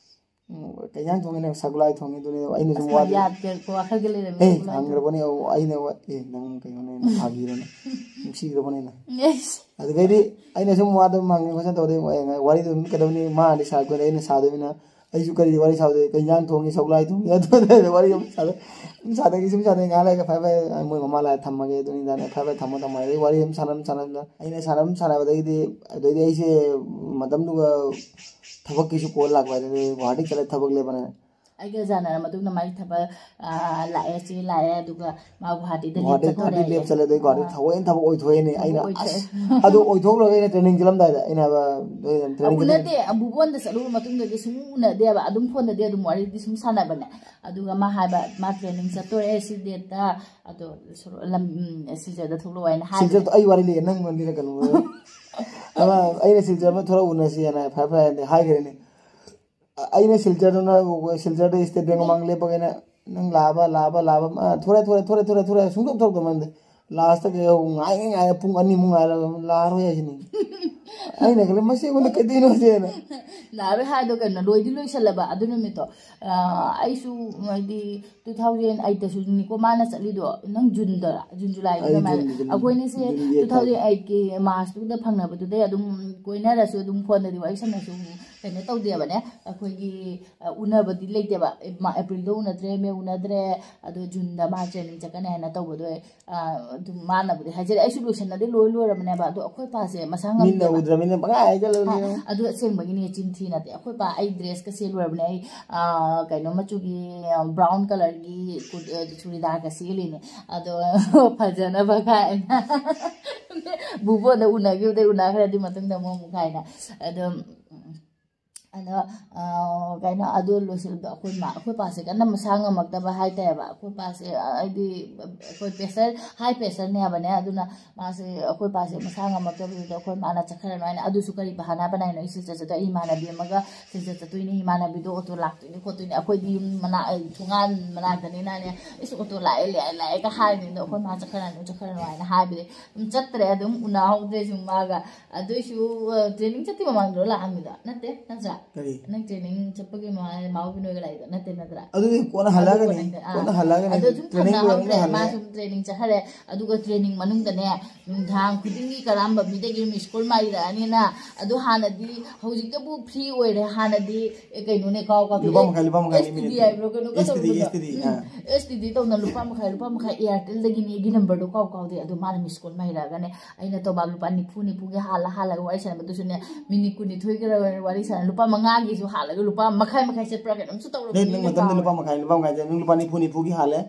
ꯎꯝ, "ꯀꯩ ꯏꯟꯖꯥꯡ ꯊꯣꯡꯉꯤ ꯅꯪ?" "ꯁꯒꯨꯂꯥꯏ ꯊꯣꯡꯉꯤ꯫" ꯑꯗꯨꯅꯦ ꯑꯩꯅ ꯁꯨꯝ ꯑꯁ, ꯋꯥꯗꯣ ꯌꯥꯗꯦꯀꯣ, ꯋꯥꯈꯜꯒ ꯂꯩꯔꯝꯃꯦ, ꯑꯦ, ꯁꯒꯨꯂꯥꯏ ꯍꯪꯈ꯭ꯔꯕꯅꯦ꯫ ꯑꯩꯅ ꯋꯥ-, "ꯑꯦ, ꯅꯪ ꯀꯩꯅꯣꯅꯦ, ꯐꯥꯒꯤꯔꯣꯅꯦ?" ꯅꯨꯡꯁꯤꯈ꯭ꯔꯕꯅꯤꯅ꯫ ꯑꯁ꯫ ꯑꯗꯨꯗꯩꯗꯤ ꯑꯩꯅ ꯁꯨꯝ ꯋꯥꯗꯣ ꯍꯪꯉꯦ ꯈꯣꯠꯆꯟ ꯇꯧꯗꯣꯏ, ꯋꯥꯔꯤꯗꯣ ꯑꯗꯨꯝ ꯀꯩꯗꯧꯅꯤ, ꯃꯥꯅꯗꯤ ꯁꯥꯔꯛꯇꯣꯏꯅꯦ, ꯑꯩꯅ ꯁꯥꯗꯣꯏꯅꯤꯅ꯫ ꯑꯩꯁꯨ ꯀꯔꯤ ꯋꯥꯔꯤ ꯁꯥꯎꯗꯣꯏ, "ꯀꯩ ꯏꯟꯖꯥꯡ ꯊꯣꯡꯉꯤ?" "ꯁꯒꯨꯂꯥꯏ ꯊꯣꯡꯉꯤ꯫" ꯑꯗꯨꯅ ꯋꯥꯔꯤ ꯑꯃꯨꯛ ꯁꯥꯗꯣꯏ꯫ ꯁꯨꯝ ꯁꯥꯗꯣꯏꯒꯤ, ꯁꯨꯝ ꯁꯥꯗꯣꯏ꯫ ꯉꯥꯏꯍꯥꯛ ꯂꯩꯔꯒ, "ꯐꯔꯦ, ꯐꯔꯦ, ꯃꯣꯏ ꯃꯃꯥ ꯂꯥꯛꯑꯦ, ꯊꯝꯃꯒꯦ꯫" ꯑꯗꯨꯅꯤꯗꯥꯅꯦ, "ꯐꯔꯦ, ꯐꯔꯦ, ꯊꯝꯃꯣ, ꯊꯝꯃꯣ꯫" ꯑꯗꯩ ꯋꯥꯔꯤ ꯑꯗꯨꯝ ꯁꯥꯟꯅ, ꯁꯥꯟꯅ, ꯑꯩꯅ ꯁꯥꯟꯅ, ꯁꯥꯟꯅꯕꯗꯒꯤꯗꯤ, ꯑꯗꯩꯗꯤ ꯑꯩꯁꯦ ꯃꯇꯝꯗꯨꯒ ꯊꯕꯛꯀꯤꯁꯨ call ꯂꯥꯛꯄ ꯍꯥꯏꯗꯨꯅꯦ, ꯒꯨꯍꯥꯇꯤ ꯆꯠꯂꯦ ꯊꯕꯛ ꯂꯦꯞꯄꯅꯦ꯫ ꯑꯩꯒ ꯖꯥꯟꯅꯔ ꯃꯇꯨꯡꯗ ꯃꯥꯒꯤ ꯊꯕꯛ, ꯑ, ꯂꯥꯛꯑꯦ, ꯆꯦ ꯂꯥꯛꯑꯦ, ꯑꯗꯨꯒ ꯃꯥ ꯒꯨꯍꯥꯇꯤꯗ ꯂꯦꯞ ꯒꯨꯍꯥꯇꯤ ꯆꯠꯈ꯭ꯔꯦ꯫ ꯒꯨꯍꯥꯇꯤ ꯂꯦꯞ ꯆꯠꯂꯦ, ꯑꯗꯩ ꯒꯨꯍꯥꯇꯤ ꯑ, ꯊꯑꯣꯏꯅ ꯊꯕꯛ ꯑꯣꯏꯊꯣꯛꯏꯅꯦ꯫ ꯊꯕꯛ ꯑꯩꯅ ꯑꯣꯏꯊꯣꯛꯑꯦ꯫ ꯑꯁ, ꯑꯗꯨ ꯑꯣꯏꯊꯣꯛꯂꯒ ꯑꯩꯅ ꯇ꯭ꯔꯦꯅꯤꯡ ꯆꯠꯂꯝꯗꯥꯏꯗ ꯑꯩꯅ ꯍꯥꯏꯕ, ꯇ꯭ꯔꯦꯅꯤꯡ ꯆꯠꯂꯝꯗꯥꯏꯗ ꯎꯅꯗꯦ, ꯕꯨꯕꯣꯟꯗ ꯆꯠꯂꯨꯕ ꯃꯇꯨꯡꯗꯗꯤ ꯁꯨꯝ ꯎꯅꯗꯦꯕ, ꯑꯗꯨꯝ ꯐꯣꯟꯗꯗꯤ ꯑꯗꯨꯝ ꯋꯥꯔꯤꯗꯤ ꯁꯨꯝ ꯁꯥꯟꯅꯕꯅꯦ꯫ ꯑꯗꯨꯒ ꯃꯥ ꯍꯥꯏꯕ, ꯃꯥ ꯇ꯭ꯔꯦꯅꯤꯡ ꯆꯠꯇꯣꯔꯦ ꯁꯤ ꯗꯦꯠꯇ, ꯑꯗꯣ ꯁꯣꯔꯣ-, ꯂꯝ, ꯎꯝ, ꯁꯤꯜꯆꯔꯗ ꯊꯣꯛꯂꯛꯑꯣ ꯍꯥꯏꯅ ꯍꯥꯏꯕꯅꯦ꯫ ꯁꯤꯜꯆꯔꯗ ꯑꯩ ꯋꯥꯔꯤ ꯂꯩꯌꯦ, ꯅꯪ ꯋꯥꯔꯤ ꯂꯤꯔꯛꯀꯅꯨ꯫ ꯑꯃ, ꯑꯩꯅ ꯁꯤꯜꯆꯔ ꯑꯃ ꯊꯣꯛꯂꯛ ꯎꯅꯁꯤ ꯍꯥꯏꯅ ꯐꯔꯦ ꯐꯔꯦ ꯍꯥꯏꯅ ꯍꯥꯏꯈ꯭ꯔꯦꯅꯦ꯫ ꯑꯩꯅ ꯁꯤꯜꯆꯔꯗꯨꯅ, ꯁꯤꯜꯆꯔꯗ ꯁ꯭ꯇꯦꯠ ꯕꯦꯡ ꯃꯃꯥꯡ ꯂꯦꯞꯄꯒ ꯑꯩꯅ, "ꯅꯪ ꯂꯥꯛꯑꯕ, ꯂꯥꯛꯑꯕ, ꯂꯥꯛꯑꯕ?" "ꯑ, ꯊꯣꯔꯦ, ꯊꯣꯔꯦ, ꯊꯣꯔꯦ, ꯊꯣꯔꯦ, ꯊꯣꯔꯦ", ꯁꯨꯡꯊꯣꯛ ꯊꯣꯛꯇꯕ ꯃꯥꯟꯗꯦ꯫ ꯂꯥꯁꯇ ꯀꯩ ꯍꯥꯏꯕ, ꯉꯥꯏ, ꯉꯥꯏ, ꯉꯥꯏ, ꯄꯨꯡ ꯑꯅꯤꯃꯨꯛ ꯉꯥꯏꯔꯒ, "ꯂꯥꯛꯑꯔꯣꯏ" ꯍꯥꯏꯁꯤꯅꯤ꯫ ꯑꯩꯅ ꯈꯜꯂꯦ, "ꯃꯁꯤ ꯑꯩꯉꯣꯟꯗ ꯀꯩꯗꯧꯅꯣ?" ꯍꯥꯏꯅ꯫ ꯂꯥꯛꯑꯔꯣꯏ ꯍꯥꯏꯗꯣ ꯀꯩꯅꯣ, ꯂꯣꯏꯗꯤ ꯂꯣꯏꯁꯜꯂꯕ ꯑꯗꯨ ꯅꯨꯃꯤꯠꯇꯣ꯫ ꯑ, ꯑꯩꯁꯨ ꯍꯥꯏꯗꯤ two thousand eight ꯇꯁꯨꯅꯤꯀꯣ ꯃꯥꯅ ꯆꯠꯂꯤꯗꯣ꯫ ꯅꯪ ꯖꯨꯟꯗꯔ? ꯖꯨꯟ, ꯖꯨꯂꯥꯏꯗ ꯑꯩ ꯑꯗꯨꯃꯥꯏꯅ꯫ ꯖꯨꯟ, ꯖꯨꯟ, ꯑꯩꯈꯣꯏꯅꯤꯁꯦ ꯖꯨꯟ two thousand eight ꯀꯤ ꯃꯥꯔꯁꯇꯨꯗ ꯐꯪꯅꯕꯗꯨꯗꯩ ꯑꯗꯨꯝ ꯀꯣꯏꯅꯔꯁꯨ, ꯑꯗꯨꯝ ꯐꯣꯟꯗꯗꯤ ꯋꯥꯔꯤ ꯁꯥꯟꯅꯔꯁꯨ, ꯀꯩꯅꯣ ꯇꯧꯗꯦꯕꯅꯦ꯫ ꯑꯩꯈꯣꯏꯒꯤ, ꯑ, ꯎꯅꯕꯗꯤ ꯂꯩꯇꯦꯕ꯫ ꯑꯦ-, ꯃꯥ ꯑꯦꯄ꯭ꯔꯤꯜꯗ ꯎꯅꯗ꯭ꯔꯦ, ꯃꯦ ꯎꯅꯗ꯭ꯔꯦ, ꯑꯗꯣ ꯖꯨꯟꯗ ꯃꯥ ꯇ꯭ꯔꯦꯅꯤꯡ ꯆꯠꯀꯅꯤ ꯍꯥꯏꯅ ꯇꯧꯕꯗꯣ, ꯑ, ꯑꯗꯨꯝ ꯃꯥꯅꯕꯨꯗꯤ ꯍꯥꯏꯖꯔꯦ꯫ ꯑꯩꯁꯨ ꯂꯣꯏꯁꯟꯅꯗꯤ ꯂꯣꯏ ꯂꯣꯏꯔꯕꯅꯦꯕ, ꯑꯗꯣ ꯑꯩꯈꯣꯏ ꯄꯥꯁꯦ ꯃꯁꯥ ꯃꯤꯠꯅ ꯉꯝꯗꯦꯕ꯫ ꯎꯗ꯭ꯔꯃꯤꯅ ꯄꯪꯍꯥꯏ ꯍꯥꯏꯖꯜꯂꯕꯅꯦ꯫ ꯑꯗꯨ ꯑꯁꯦꯡꯕꯒꯤꯅꯦ, ꯆꯤꯟꯊꯤ ꯅꯠꯇꯦ꯫ ꯑꯩꯈꯣꯏ ꯄꯥ, ꯑꯩ ꯗ꯭ꯔꯦꯁꯀ ꯁꯦꯠꯂꯨꯔꯕꯅꯦ꯫ ꯑꯩ, ꯑ, ꯀꯩꯅꯣ ꯃꯆꯨꯒꯤ, ꯑ, ꯕ꯭ꯔꯥꯎꯟ ꯀꯂꯔꯒꯤ ꯀꯨꯔ-, ꯑ, ꯆꯨꯔꯤꯗꯥꯔꯒ ꯁꯦꯠꯂꯤꯅꯦ꯫ ꯑꯗꯣ ꯐꯖꯅꯕ ꯀꯥꯏꯅ꯫ ꯕꯨꯕꯣꯟꯗ ꯎꯅꯈꯤꯕꯗꯩ ꯎꯅꯈ꯭ꯔꯦ, ꯑꯗꯨꯏ ꯃꯇꯨꯡꯗ ꯑꯃꯨꯛ, ꯑꯃꯨꯛ ꯀꯥꯏꯅ꯫ ꯑꯗꯣ, ꯑꯗꯣ, ꯑ, ꯀꯩꯅꯣ, ꯑꯗꯨ ꯂꯣꯏꯁꯤꯜꯂꯕꯗꯣ ꯑꯩꯈꯣꯏ ꯃꯥ, ꯑꯩꯈꯣꯏ ꯄꯥꯁꯦ ꯀꯟꯅ ꯃꯁꯥ ꯉꯝꯃꯛꯇꯕ ꯍꯥꯏꯇꯥꯔꯦꯕ꯫ ꯑꯩꯈꯣꯏ ꯄꯥꯁꯦ, ꯑ, ꯍꯥꯏꯗꯤ ꯑꯩꯈꯣꯏ ꯄ꯭ꯔꯦꯁꯔ, ꯍꯥꯏ ꯄ꯭ꯔꯦꯁꯔꯅꯦ ꯍꯥꯏꯕꯅꯦ꯫ ꯑꯗꯨꯅ ꯃꯥꯁꯦ, ꯑꯩꯈꯣꯏ ꯄꯥꯁꯦ ꯃꯁꯥ ꯉꯝꯃꯛꯇꯕꯗꯨꯗ ꯑꯩꯈꯣꯏ ꯃꯥꯅ ꯆꯠꯈ꯭ꯔꯅꯨ ꯍꯥꯏꯅ, ꯑꯗꯨꯁꯨ ꯀꯔꯤ ꯕꯍꯥꯅꯥ ꯕꯅꯥꯏꯅꯣ? ꯑꯩ ꯁꯤꯜꯆꯔ ꯆꯠꯇꯣꯏ, ꯑꯩ ꯏꯃꯥꯟꯅꯕꯤ ꯑꯃꯒ ꯁꯤꯜꯆꯔ ꯆꯠꯇꯣꯏꯅꯦ, ꯏꯃꯥꯟꯅꯕꯤꯗꯣ ꯑꯣꯇꯣ ꯂꯥꯛꯇꯣꯏꯅꯦ ꯈꯣꯠꯇꯣꯏꯅꯦ, ꯑꯩꯈꯣꯏꯗꯤ ꯌꯨꯝ ꯃꯅꯥꯛ, ꯑꯩ ꯊꯣꯡꯒꯥꯟ ꯃꯅꯥꯛꯇꯅꯤꯅꯅꯦ, "ꯏꯁ, ꯑꯣꯇꯣ ꯂꯥꯛꯑꯦ, ꯂꯥꯛꯑꯦ, ꯂꯥꯛꯑꯦ" ꯀ ꯍꯥꯏꯔꯤꯅꯤꯗꯣ꯫ ꯑꯩꯈꯣꯏ ꯃꯥ ꯆꯠꯈ꯭ꯔꯅꯨ, ꯆꯠꯈ꯭ꯔꯅꯨ ꯍꯥꯏꯅ ꯍꯥꯏꯕꯗꯤ ꯑꯗꯨꯝ ꯆꯠꯇ꯭ꯔꯦ, ꯑꯗꯨꯝ ꯎꯅꯍꯧꯗ꯭ꯔꯦ ꯁꯨꯝ ꯃꯥꯒ꯫ ꯑꯗꯨꯏꯁꯨ, ꯑ, ꯇ꯭ꯔꯦꯅꯤꯡ ꯆꯠꯇ꯭ꯔꯤ ꯃꯃꯥꯡꯗꯔꯣ ꯂꯥꯛꯑꯝꯃꯤꯗꯣ? ꯅꯠꯇꯦ, ꯅꯠꯇ꯭ꯔꯥ? ꯀꯔꯤ? ꯅꯪ ꯇ꯭ꯔꯦꯅꯤꯡ ꯆꯠꯄꯒꯤ ꯃꯃꯥꯡꯗ ꯃꯥꯎ ꯕꯤꯅꯣꯏꯒ ꯂꯥꯛꯏꯗꯣ ꯅꯠꯇꯦ, ꯅꯠꯇ꯭ꯔꯥ? ꯑꯗꯨꯗꯤ ꯀꯣꯟꯅ ꯍꯜꯂꯛꯑꯒꯅꯤ꯫ ꯑꯗꯨ ꯀꯣꯟꯅ, ꯑꯥ꯫ ꯀꯣꯟꯅ ꯍꯜꯂꯛꯑꯒꯅꯤ꯫ ꯑꯗꯣ ꯑꯗꯨꯝ ꯇ꯭ꯔꯦꯅꯤꯡ ꯊꯝꯅꯍꯧꯗ꯭ꯔꯦ꯫ ꯂꯣꯏꯔꯒ ꯃꯥ ꯍꯜꯂꯛꯑꯦ꯫ ꯁꯨꯝ ꯇ꯭ꯔꯦꯅꯤꯡ ꯆꯠꯈ꯭ꯔꯦ꯫ ꯑꯗꯨꯒ ꯇ꯭ꯔꯦꯅꯤꯡ ꯃꯅꯨꯡꯗꯅꯦ, ꯅꯨꯡꯗꯥꯡ ꯈꯨꯗꯤꯡꯒꯤ ꯀꯔꯝꯕ ꯃꯤꯗꯒꯤ ꯃꯤꯁ ꯀꯣꯜ ꯃꯥꯏꯔꯛꯑꯅꯤꯅ, ꯑꯗꯨ ꯍꯥꯟꯅꯗꯤ, ꯍꯧꯖꯤꯛꯇꯕꯨ ꯐ꯭ꯔꯤ ꯑꯣꯏꯔꯦ, ꯍꯥꯟꯅꯗꯤ, ꯑꯦ, ꯀꯩꯅꯣꯅꯦ, ꯀꯥꯎ, ꯀꯥꯎ, ꯂꯨꯄꯥ ꯃꯈꯥꯏ, ꯂꯨꯄꯥ ꯃꯈꯥꯏ S T D ꯃꯤꯅꯤꯠ꯫ ꯍꯥꯏꯕ꯭ꯔꯣ, ꯀꯩꯅꯣꯒ S T D, ꯇꯧꯕꯗꯣ? S T D, ꯎꯝ, ꯑꯥ꯫ S T D ꯇꯧꯅ ꯂꯨꯄꯥ ꯃꯈꯥꯏ, ꯂꯨꯄꯥ ꯃꯈꯥꯏ, Airtelꯗꯒꯤꯅꯦ, ꯑꯩꯒꯤ ꯅꯝꯕꯔꯗꯣ ꯀꯥꯎ, ꯀꯥꯎꯗꯦ, ꯑꯗꯣ ꯃꯥꯅ ꯃꯤꯁ ꯀꯣꯜ ꯃꯥꯏꯔꯛꯑꯒꯅꯦ, ꯑꯩꯅ ꯇꯣꯕꯥ ꯂꯨꯄꯥ ꯅꯤꯐꯨ, ꯅꯤꯐꯨꯒꯤ ꯍꯥꯜꯂ, ꯍꯥꯜꯂꯒ ꯋꯥꯔꯤ ꯁꯥꯟꯅꯕꯗꯨꯁꯨꯅꯦ, ꯃꯤꯅꯤꯠ ꯀꯨꯟꯅꯤꯊꯣꯏꯒ ꯋꯥꯔꯤ ꯁꯥꯟꯅ, ꯂꯨꯄꯥ ꯃꯉꯥꯒꯤꯁꯨ ꯍꯥꯜꯂꯒ ꯂꯨꯄꯥ ꯃꯈꯥꯏ ꯃꯈꯥꯏ ꯆꯠꯄ꯭ꯔꯥ ꯀꯩꯅꯣꯝꯁꯨ ꯇꯧꯔꯕꯅꯤꯅꯦ, ꯅꯪ ꯃꯇꯝꯗ ꯀꯥꯎꯔꯦ꯫ ꯂꯨꯄꯥ ꯃꯈꯥꯏ, ꯂꯨꯄꯥ ꯃꯈꯥꯏ ꯆꯠ-, ꯅꯪ ꯂꯨꯄꯥ ꯅꯤꯐꯨ ꯅꯤꯐꯨꯒꯤ ꯍꯥꯜꯂꯦ꯫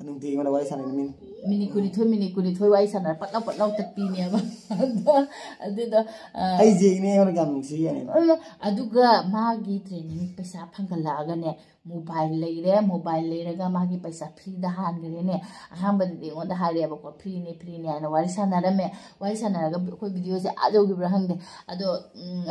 ꯅꯨꯡꯇꯤꯒꯤ ꯑꯩꯉꯣꯟꯗ ꯋꯥꯔꯤ ꯁꯥꯟꯅꯩ ꯃꯤꯅꯤ꯫ ꯃꯤꯅꯤꯠ ꯀꯨꯟꯅꯤꯊꯣꯏ, ꯃꯤꯅꯤꯠ ꯀꯨꯟꯅꯤꯊꯣꯏ ꯋꯥꯔꯤ ꯁꯥꯟꯅꯔ ꯄꯠꯂꯥꯎ ꯄꯠꯂꯥꯎ ꯇꯠꯄꯤꯅꯦꯕ꯫ ꯑꯗꯣ, ꯑꯗꯨꯗꯣ, ꯑ, ꯑꯩꯁꯦ ꯏꯅꯦ ꯑꯩꯉꯣꯟꯗ ꯀꯌꯥꯝ ꯅꯨꯡꯁꯤꯒꯦꯅꯦ꯫ ꯑꯗꯨꯒ ꯃꯥꯒꯤ training ꯄꯩꯁꯥ ꯐꯪꯒꯠꯂꯛꯑꯒꯅꯦ, mobile ꯂꯩꯔꯦ, mobile ꯂꯩꯔꯒ ꯃꯥꯒꯤ ꯄꯩꯁꯥ freeꯗ ꯍꯥꯟꯈ꯭ꯔꯦꯅꯦ꯫ ꯑꯍꯥꯟꯕꯗꯗꯤ ꯑꯩꯉꯣꯟꯗ ꯍꯥꯏꯔꯛꯑꯦꯕꯀꯣ, freeꯅꯦ, freeꯅꯦ ꯍꯥꯏꯅ ꯋꯥꯔꯤ ꯁꯥꯟꯅꯔꯝꯃꯦ꯫ ꯋꯥꯔꯤ ꯁꯥꯟꯅꯔꯒ ꯑꯩꯈꯣꯏ videoꯁꯦ ꯑꯥ ꯌꯧꯈꯤꯕ꯭ꯔꯥ ꯈꯪꯗꯦ꯫ ꯑꯗꯣ, ꯎꯝ,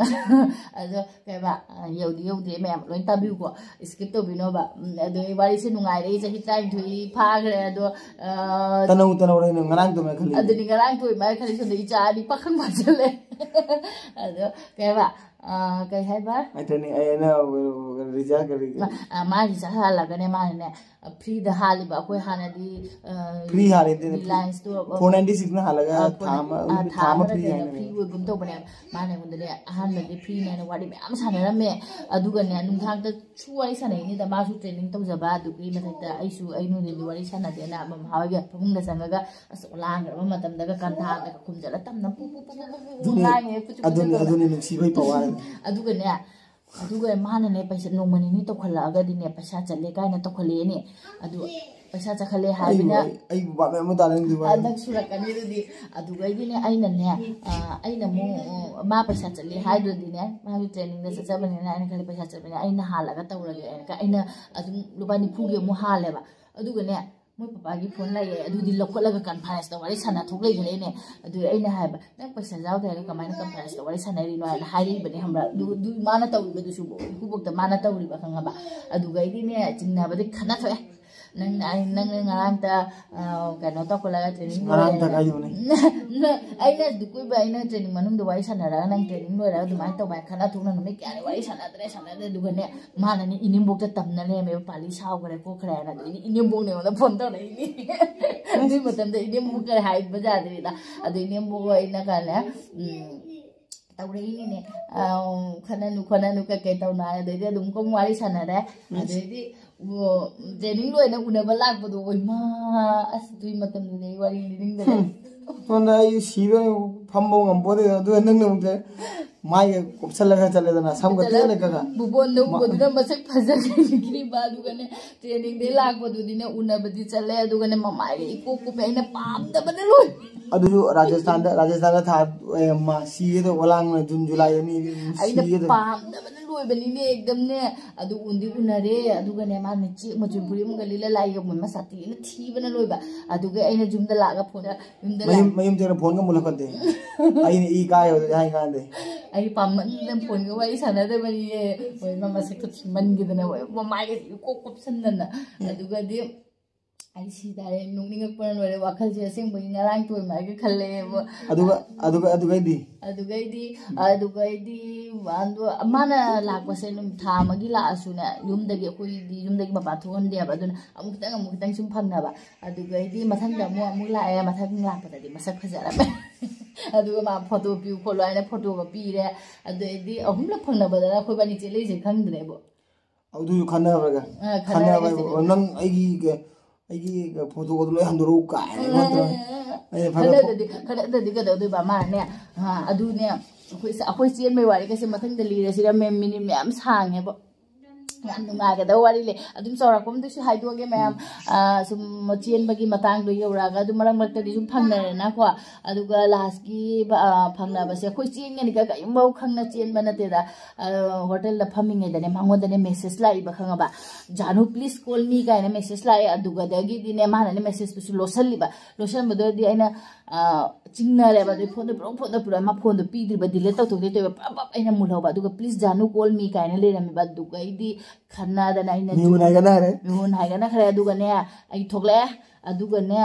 ꯑꯗꯣ ꯀꯩꯕ, ꯑ, ꯌꯧꯗꯤ ꯌꯧꯗꯦ, ꯃꯌꯥꯝ ꯂꯣꯏ ꯇꯥꯕꯤꯌꯨꯀꯣ, skip ꯇꯧꯕꯤꯅꯣꯕ꯫ ꯎꯝ, ꯑꯗꯣ ꯑꯩ ꯋꯥꯔꯤꯁꯦ ꯅꯨꯡꯉꯥꯏꯔꯦ, ꯆꯍꯤ ꯇꯔꯥꯅꯤꯊꯣꯏ ꯐꯥꯈ꯭ꯔꯦ꯫ ꯑꯗꯣ, ꯑ, ꯇꯅꯧ ꯇꯅꯧ ꯍꯥꯏꯅ ꯉꯔꯥꯡ ꯇꯧꯃꯦ ꯈꯜꯂꯤ꯫ ꯑꯗꯨꯅꯤ, ꯉꯔꯥꯡ ꯇꯣꯏ ꯃꯥꯏ ꯈꯜꯂꯤ, ꯁꯣꯝꯗ ꯏꯆꯥ ꯑꯅꯤ ꯄꯥꯈꯪ ꯐꯥꯖꯜꯂꯦ꯫ ꯑꯗꯣ ꯀꯩꯕ, ꯑ, ꯀꯩ ꯍꯥꯏꯕ? ꯑꯩ training, ꯑꯩ, ꯑꯩꯅ, ꯑ, result ꯀꯔꯤ? ꯃꯥ, ꯑ, ꯃꯥꯒꯤ ꯆꯠꯍꯜꯂꯒꯅꯦ, ꯃꯥꯅꯅꯦ, ꯑ, freeꯗ ꯍꯥꯜꯂꯤꯕ꯫ ꯑꯩꯈꯣꯏ ꯍꯥꯟꯅꯗꯤ, ꯑ, free ꯍꯥꯜꯂꯤꯗꯤ Relianceꯇꯣ, four ninety six ꯅ ꯍꯥꯜꯂꯒ ꯑ, ꯊꯥ ꯑꯃ, ꯑ, ꯊꯥ ꯊꯥ ꯑꯃ ꯑꯃ free ꯅꯠꯇꯦ, ꯍꯥꯏꯅ free ꯑꯣꯏꯒꯨꯝ ꯇꯧꯕꯅꯦꯕ꯫ ꯃꯥꯅ ꯑꯩꯉꯣꯟꯗꯅꯦ ꯑꯍꯥꯟꯕꯗꯤ freeꯅꯦꯅ ꯋꯥꯔꯤ ꯃꯌꯥꯝ ꯁꯥꯟꯅꯔꯝꯃꯦ꯫ ꯑꯗꯨꯒꯅꯦ ꯅꯨꯡꯗꯥꯡꯗꯁꯨ ꯋꯥꯔꯤ ꯁꯥꯟꯅꯩꯅꯤꯗ, ꯃꯥꯁꯨ training ꯇꯧꯖꯕ, ꯑꯗꯨꯒꯤ ꯃꯊꯛꯇ ꯑꯩꯁꯨ ꯑꯩ ꯅꯨꯡꯊꯤꯟꯗꯤ ꯋꯥꯔꯤ ꯁꯥꯟꯅꯗꯦꯅ ꯃꯃꯥ ꯍꯣꯏꯒ ꯐꯃꯨꯡꯗ ꯆꯪꯉꯒ ꯑꯁ ꯂꯥꯡꯈ꯭ꯔꯕ ꯃꯇꯝꯗꯒ ꯀꯟꯊꯥꯗꯒ ꯈꯨꯝꯖꯜꯂ ꯇꯝꯅ ꯄꯨ ꯄꯨ ꯄꯨ ꯄꯨ ꯄꯨ ꯄꯨ ꯑꯗꯨꯅꯤ, ꯉꯥꯡꯉꯦ, ꯄꯨꯆꯨ ꯄꯨꯆꯨ ꯑꯗꯨꯅꯤ, ꯇꯧꯅ꯫ ꯑꯗꯨꯅꯤ ꯅꯨꯡꯁꯤꯕꯩ ꯄꯋꯥꯔ꯫ ꯑꯗꯨꯒꯅꯦ, ꯑꯗꯨꯒ ꯃꯥꯅꯅꯦ ꯄꯩꯁꯥ ꯅꯣꯡꯃ ꯅꯤꯅꯤ ꯇꯧꯈꯠꯂꯛꯑꯒꯗꯤꯅꯦ ꯄꯩꯁꯥ ꯆꯠꯂꯦ ꯀꯥꯏꯅ ꯇꯧꯈꯠꯂꯛꯑꯦꯅꯦ꯫ ꯑꯗꯨ ꯄꯩꯁꯥ ꯆꯠꯈꯠꯂꯦ ꯑꯩꯕꯨ, ꯍꯥꯏꯕꯅ ꯑꯩ, ꯑꯩꯕꯨ ꯚꯥꯞ ꯑꯃ ꯇꯥꯅꯤꯡꯗꯦ ꯚꯥꯏ꯫ ꯍꯟꯗꯛ ꯁꯨꯔꯛꯀꯅꯤ ꯑꯗꯨꯗꯤ꯫ ꯑꯗꯨꯒꯩꯗꯤꯅꯦ ꯑꯩꯅꯅꯦ, ꯑ, ꯑꯩꯅ ꯑꯃꯨꯛ, ꯑ, ꯃꯥ ꯄꯩꯁꯥ ꯆꯠꯂꯦ ꯍꯥꯏꯗꯨꯗꯤꯅꯦ, ꯃꯥꯁꯨ trainingꯗ ꯆꯠꯆꯕꯅꯤꯅ ꯑꯩꯅ ꯈꯜꯂꯤ ꯄꯩꯁꯥ ꯆꯠꯄꯅꯤꯅ ꯑꯩꯅ ꯍꯥꯜꯂꯒ ꯇꯧꯔꯒꯦ ꯍꯥꯏꯅ ꯑꯩꯅ ꯑꯗꯨꯝ ꯂꯨꯄꯥ ꯅꯤꯐꯨꯒꯤ ꯑꯃꯨꯛ ꯍꯥꯜꯂꯦꯕ꯫ ꯑꯗꯨꯒꯅꯦ ꯃꯣꯏ ꯄꯄꯥꯒꯤ phone ꯂꯩꯌꯦ, ꯑꯗꯨꯗꯤ ꯂꯧꯈꯠꯂꯒ conferenceꯇ ꯋꯥꯔꯤ ꯁꯥꯟꯅ ꯊꯣꯛ ꯂꯩꯈ꯭ꯔꯦꯅꯦ꯫ ꯑꯗꯨ ꯑꯩꯅ ꯍꯥꯏꯕ, "ꯅꯪ ꯄꯩꯁꯥ ꯌꯥꯎꯗꯦ ꯍꯥꯏꯔꯒ ꯀꯃꯥꯏꯅ conferenceꯇ ꯋꯥꯔꯤ ꯁꯥꯟꯅꯔꯤꯅꯣ?" ꯍꯥꯏꯅ ꯍꯥꯏꯔꯛꯏꯕꯅꯦ, ꯈꯪꯕ꯭ꯔꯥ? ꯑꯗꯨ, ꯑꯗꯨ ꯃꯥꯅ ꯇꯧꯔꯤꯕꯗꯨꯁꯨ ꯏꯀꯨꯕꯣꯛꯇ ꯃꯥꯅ ꯇꯧꯔꯤꯕ, ꯈꯪꯉꯕ? ꯑꯗꯨꯒ ꯑꯩꯗꯤꯅꯦ ꯆꯤꯡꯅꯕꯗꯤ ꯈꯠꯅ ꯊꯣꯛꯑꯦ꯫ ꯅꯪ, ꯅꯪ ꯉꯔꯥꯡꯇ, ꯑ, ꯀꯩꯅꯣ ꯇꯧꯈꯠꯂꯒ training ꯉꯔꯥꯡꯇ ꯂꯣꯏꯔꯦ꯫ ꯀꯥꯏꯗꯧꯅꯤ? ꯑꯩꯅ ꯑꯗꯨ ꯀꯨꯏꯕ ꯑꯩꯅ training ꯃꯅꯨꯡꯗ ꯋꯥꯔꯤ ꯁꯥꯟꯅꯔꯒ ꯅꯪ training ꯂꯣꯏꯔꯒ ꯑꯗꯨꯃꯥꯏꯅ ꯇꯧꯕ ꯍꯥꯏꯅ ꯈꯠꯅ ꯊꯣꯛꯅ ꯅꯨꯃꯤꯠ ꯀꯌꯥꯅꯤ ꯋꯥꯔꯤ ꯁꯥꯟꯅꯗ꯭ꯔꯦ, ꯁꯥꯟꯅꯗ꯭ꯔꯦ꯫ ꯑꯗꯨꯒꯅꯦ ꯃꯥꯅꯅꯦ ꯏꯅꯦꯝꯕꯣꯛꯇ ꯇꯝꯅ ꯂꯩꯔꯝꯃꯦꯕ, ꯄꯥꯂꯤ ꯁꯥꯎꯈ꯭ꯔꯦ ꯈꯣꯠꯈ꯭ꯔꯦ ꯍꯥꯏꯅ꯫ ꯑꯗꯨ ꯏꯅꯦꯝꯕꯣꯛꯅ ꯑꯩꯉꯣꯟꯗ phone ꯇꯧꯔꯛꯏꯅꯦ꯫ ꯑꯗꯨꯏ ꯃꯇꯝꯗ ꯏꯅꯦꯝꯕꯣꯛ ꯀꯔꯤ ꯍꯥꯏꯕ ꯌꯥꯗ꯭ꯔꯤꯗ꯫ ꯑꯗꯨ ꯏꯅꯦꯝꯕꯣꯛ ꯑꯩꯅ ꯀꯥꯟꯗ, ꯎꯝ, ꯇꯧꯔꯛꯏꯅꯤꯅꯦ꯫ ꯑꯥ, ꯈꯠꯅꯅꯨ ꯈꯣꯠꯅꯅꯨ ꯀꯩꯀꯩ ꯇꯧꯅ ꯍꯥꯏ꯫ ꯑꯗꯩꯗꯤ ꯑꯗꯨꯝ ꯀꯨꯝ ꯋꯥꯔꯤ ꯁꯥꯟꯅꯔꯦ꯫ ꯎꯝ꯫ ꯑꯗꯩꯗꯤ, ꯑꯣ, training ꯂꯣꯏꯅ ꯎꯅꯕ ꯂꯥꯛꯄꯗꯣ, ꯑꯣꯏꯃꯥ, ꯑꯁ, ꯑꯗꯨꯏ ꯃꯇꯝꯗꯨꯅꯦ ꯑꯩ ꯋꯥꯔꯤ ꯂꯤꯅꯤꯡꯗꯕ꯫ ꯍꯝ꯫ ꯁꯣꯝꯗ ꯑꯩ ꯁꯤꯗꯣꯔꯦ, ꯐꯝꯕ ꯉꯝꯄꯣꯠꯇꯦ, ꯑꯗꯨꯒ ꯅꯪꯅ ꯑꯃꯨꯛ ꯆꯠ-, ꯃꯥꯏꯒ ꯀꯨꯞꯁꯜꯂꯒ ꯆꯠꯂꯦꯗꯅ, ꯁꯝꯒ ꯇꯦꯜꯂꯒ꯫ ꯕꯨꯕꯣꯟꯗ ꯎꯕꯗꯨꯅ ꯃꯁꯛ ꯐꯖꯈꯤꯕ, ꯑꯗꯨꯒꯅꯦ ꯇ꯭ꯔꯦꯅꯤꯡꯗꯩ ꯂꯥꯛꯄꯗꯨꯗꯤꯅꯦ ꯎꯅꯕꯗꯤ ꯆꯠꯂꯦ, ꯑꯗꯨꯒꯅꯦ ꯃꯃꯥꯏꯒ ꯏꯀꯣꯛ ꯀꯨꯞꯄꯦ꯫ ꯑꯩꯅ ꯄꯥꯝꯗꯕꯅ ꯂꯣꯏ꯫ ꯑꯗꯨꯁꯨ ꯔꯥꯖꯁꯊꯥꯟꯗ, ꯔꯥꯖꯁꯊꯥꯟꯗ ꯊꯥ, ꯑꯦ, ꯃꯥ, ꯁꯤꯒꯦ ꯇꯧꯕ, ꯂꯥꯡꯅ ꯖꯨꯟ ꯖꯨꯂꯥꯏ ꯑꯅꯤ ꯑꯩꯅ ꯁꯤꯒꯦ ꯇꯧꯕ꯫ ꯄꯥꯝꯗꯕꯅ ꯂꯣꯏꯕꯅꯤꯅꯦ ꯑꯦꯛꯗꯝꯅꯦ꯫ ꯑꯗꯨ ꯎꯟꯗꯤ ꯎꯅꯔꯦ, ꯑꯗꯨꯒꯅꯦ ꯃꯥꯅ ꯆꯦꯛ ꯃꯆꯨ ꯐꯨꯔꯤꯠ ꯑꯃꯒ ꯂꯤꯠꯂ ꯂꯥꯛꯏꯒ ꯃꯣꯏ ꯃꯁꯥ ꯇꯦꯛꯅ ꯊꯤꯕꯅ ꯂꯣꯏꯕ꯫ ꯑꯗꯨꯒ ꯑꯩꯅ ꯌꯨꯝꯗ ꯂꯥꯛꯑꯒ ꯐꯣꯟꯗ ꯌꯨꯝꯗ ꯃꯌꯨꯝ ꯂꯥꯛ- ꯃꯌꯨꯝ ꯆꯠꯅ ꯐꯣꯟꯒ ꯃꯨꯜꯂꯛꯀꯟꯗꯦ꯫ ꯑꯩꯅ ꯏ ꯀꯥꯏꯕꯗꯨꯗꯤ ꯍꯥꯏ ꯀꯥꯟꯗꯦ꯫ ꯑꯩ ꯄꯥꯝꯃꯟꯗꯅ ꯐꯣꯟꯒ ꯋꯥꯔꯤ ꯁꯥꯟꯅꯗꯕꯅꯤꯌꯦ꯫ ꯍꯣꯏ, ꯃꯥ ꯃꯁꯛꯇꯣ ꯊꯤꯃꯟꯈꯤꯗꯅ ꯍꯣꯏ, ꯃꯃꯥꯏꯒ ꯏꯀꯣꯛ ꯀꯨꯞꯁꯟꯗꯅ꯫ ꯑꯗꯨꯒꯗꯤ ꯑꯩ ꯁꯤ ꯇꯥꯔꯦ, ꯅꯣꯛꯅꯤꯡꯉꯛꯄꯅ ꯂꯣꯏꯔꯦ, ꯋꯥꯈꯜꯁꯦ ꯑꯁꯦꯡꯕꯒꯤ ꯉꯔꯥꯡ ꯇꯣꯏꯃꯥꯏꯒ ꯈꯜꯂꯛꯑꯦꯕ꯫ ꯑꯗꯨꯒ ꯑꯗꯨꯒ ꯑꯗꯨꯒꯩꯗꯤ ꯑꯗꯨꯒꯩꯗꯤ ꯑꯗꯨꯒꯩꯗꯤ ꯑꯗꯣ ꯃꯥꯅ ꯂꯥꯛꯄꯁꯦ ꯑꯗꯨꯝ ꯊꯥ ꯑꯃꯒꯤ ꯂꯥꯛꯑꯁꯨꯅꯦ, ꯌꯨꯝꯗꯒꯤ, ꯑꯩꯈꯣꯏꯗꯤ ꯌꯨꯝꯗꯒꯤ ꯃꯄꯥꯟ ꯊꯣꯛꯍꯟꯗꯦꯕ, ꯑꯗꯨꯅ ꯑꯃꯨꯛ ꯈꯤꯇꯪ ꯑꯃꯨꯛ ꯈꯤꯇꯪ ꯁꯨꯝ ꯐꯪꯅꯕ꯫ ꯑꯗꯨꯒꯩꯗꯤ ꯃꯊꯪꯗ ꯑꯃꯨꯛ ꯑꯃꯨꯛ ꯂꯥꯛꯑꯦ, ꯃꯊꯪ ꯂꯥꯛꯄꯗꯗꯤ ꯃꯁꯛ ꯐꯖꯔꯝꯃꯦ꯫ ꯑꯗꯨꯒ ꯃꯥ ꯐꯣꯇꯣ ꯄꯤꯌꯨ ꯈꯣꯠꯂꯣ ꯍꯥꯏꯅ ꯐꯣꯇꯣꯒ ꯄꯤꯔꯦ꯫ ꯑꯗꯨꯗꯩꯗꯤ ꯑꯍꯨꯝꯂꯛ ꯐꯪꯅꯕꯗꯅ ꯑꯩꯈꯣꯏ ꯕꯥꯅꯤ ꯆꯦꯜꯂꯛꯏꯁꯦ ꯈꯪꯗ꯭ꯔꯦꯕꯣ꯫ ꯑꯗꯨꯁꯨ ꯈꯟꯅꯕ꯭ꯔꯒ? ꯑ, ꯈꯟꯅꯕ ꯈꯟꯅꯔꯒ ꯍꯥꯏꯕꯨ, ꯆꯦꯜꯂꯛꯏ꯫ "ꯅꯪ ꯑꯩꯒꯤ, ꯑꯩꯒꯤ ꯐꯣꯇꯣꯗꯣ ꯂꯣꯏ ꯍꯟꯗꯣꯔꯛꯎ" ꯀꯥꯏꯅ ꯑ, ꯅꯠꯇ꯭ꯔꯣ? ꯑ, ꯑ, ꯑ꯫ ꯑꯩꯅ ꯐꯖ ꯈꯟꯅꯗꯗꯤ, ꯈꯟꯅꯗꯗꯤ ꯀꯩꯗꯧꯗꯣꯏꯕ? ꯃꯥꯅꯦ, ꯑ, ꯑꯗꯨꯅꯦ, ꯑꯩꯈꯣꯏ ꯁ-, ꯑꯩꯈꯣꯏ ꯆꯦꯟꯕꯩ ꯋꯥꯔꯤꯒꯁꯦ ꯃꯊꯪꯗ ꯂꯤꯔꯁꯤꯔ? ꯃꯦꯝ, ꯃꯤꯅꯤꯠ ꯃꯌꯥꯝ ꯁꯥꯡꯉꯦꯕ꯫ ꯌꯥꯝ ꯅꯨꯡꯉꯥꯏꯒꯗꯕ ꯋꯥꯔꯤ ꯂꯩ꯫ ꯑꯗꯨꯝ ꯆꯥꯎꯔꯥꯛꯄ ꯑꯃꯗꯁꯨ ꯍꯥꯏꯗꯣꯛꯑꯒꯦ ꯃꯌꯥꯝ꯫ ꯎꯝ꯫ ꯑ, ꯁꯨꯝ ꯆꯦꯟꯕꯒꯤ ꯃꯇꯥꯡꯗꯣ ꯌꯧꯔꯛꯑꯒ ꯑꯗꯨꯝ ꯃꯔꯛ ꯃꯔꯛꯇꯗꯤ ꯁꯨꯝ ꯐꯪꯅꯔꯦꯅꯀꯣ꯫ ꯑꯗꯨꯒ ꯂꯥꯁꯀꯤ, ꯑ, ꯐꯪꯅꯕꯁꯦ ꯑꯩꯈꯣꯏ ꯆꯦꯟꯒꯅꯤꯒ ꯀꯔꯤꯝꯐꯥꯎ ꯈꯪꯅ ꯆꯦꯟꯕ ꯅꯠꯇꯦꯗ꯫ ꯑ, ꯍꯣꯇꯦꯜꯗ ꯐꯝꯃꯤꯉꯩꯗꯅꯦ ꯃꯉꯣꯟꯗꯅꯦ ꯃꯦꯁꯦꯖ ꯂꯥꯛꯏꯕ ꯈꯪꯉꯕ? "ꯖꯥꯅꯨ, please call me" ꯀꯥꯏꯅ ꯃꯦꯁꯦꯖ ꯂꯥꯛꯑꯦ꯫ ꯑꯗꯨꯒꯗꯒꯤꯗꯤꯅꯦ ꯃꯥꯅꯅꯦ ꯃꯦꯁꯦꯖꯇꯨꯁꯨ ꯂꯣꯠꯁꯜꯂꯤꯕ꯫ ꯂꯣꯠꯁꯟꯕꯗꯨꯗꯤ ꯑꯩꯅ, ꯑ, ꯆꯤꯡꯅꯔꯦꯕ꯫ ꯑꯗꯨꯗꯩ ꯐꯣꯟꯗꯣ ꯄꯨꯔꯛꯎ, ꯐꯣꯟꯗꯣ ꯄꯨꯔꯛꯎ꯫ ꯃꯥ ꯐꯣꯟꯗꯣ ꯄꯤꯗ꯭ꯔꯤꯕ, ꯗꯤꯂꯦꯠ ꯇꯧꯊꯣꯛꯇꯦ ꯇꯧꯕ꯫ ꯄ꯭ꯔꯞ ꯄ꯭ꯔꯞ ꯑꯩꯅ ꯃꯨꯜꯍꯧꯕ꯫ ꯑꯗꯨꯒ "please ꯖꯥꯅꯨ, call me" ꯀꯥꯏꯅ ꯂꯩꯔꯝꯃꯦꯕ꯫ ꯑꯗꯨꯒ ꯑꯩꯗꯤ ꯈꯟꯅꯗꯅ ꯑꯩꯅ ꯃꯤꯍꯨꯟ ꯍꯥꯏꯒꯠꯅꯈ꯭ꯔꯦ꯫ ꯃꯤꯍꯨꯟ ꯍꯥꯏꯒꯠꯅꯈ꯭ꯔꯦ꯫ ꯑꯗꯨꯒꯅꯦ ꯑꯩ ꯊꯣꯛꯂꯛꯑꯦ꯫ ꯑꯗꯨꯒꯅꯦ,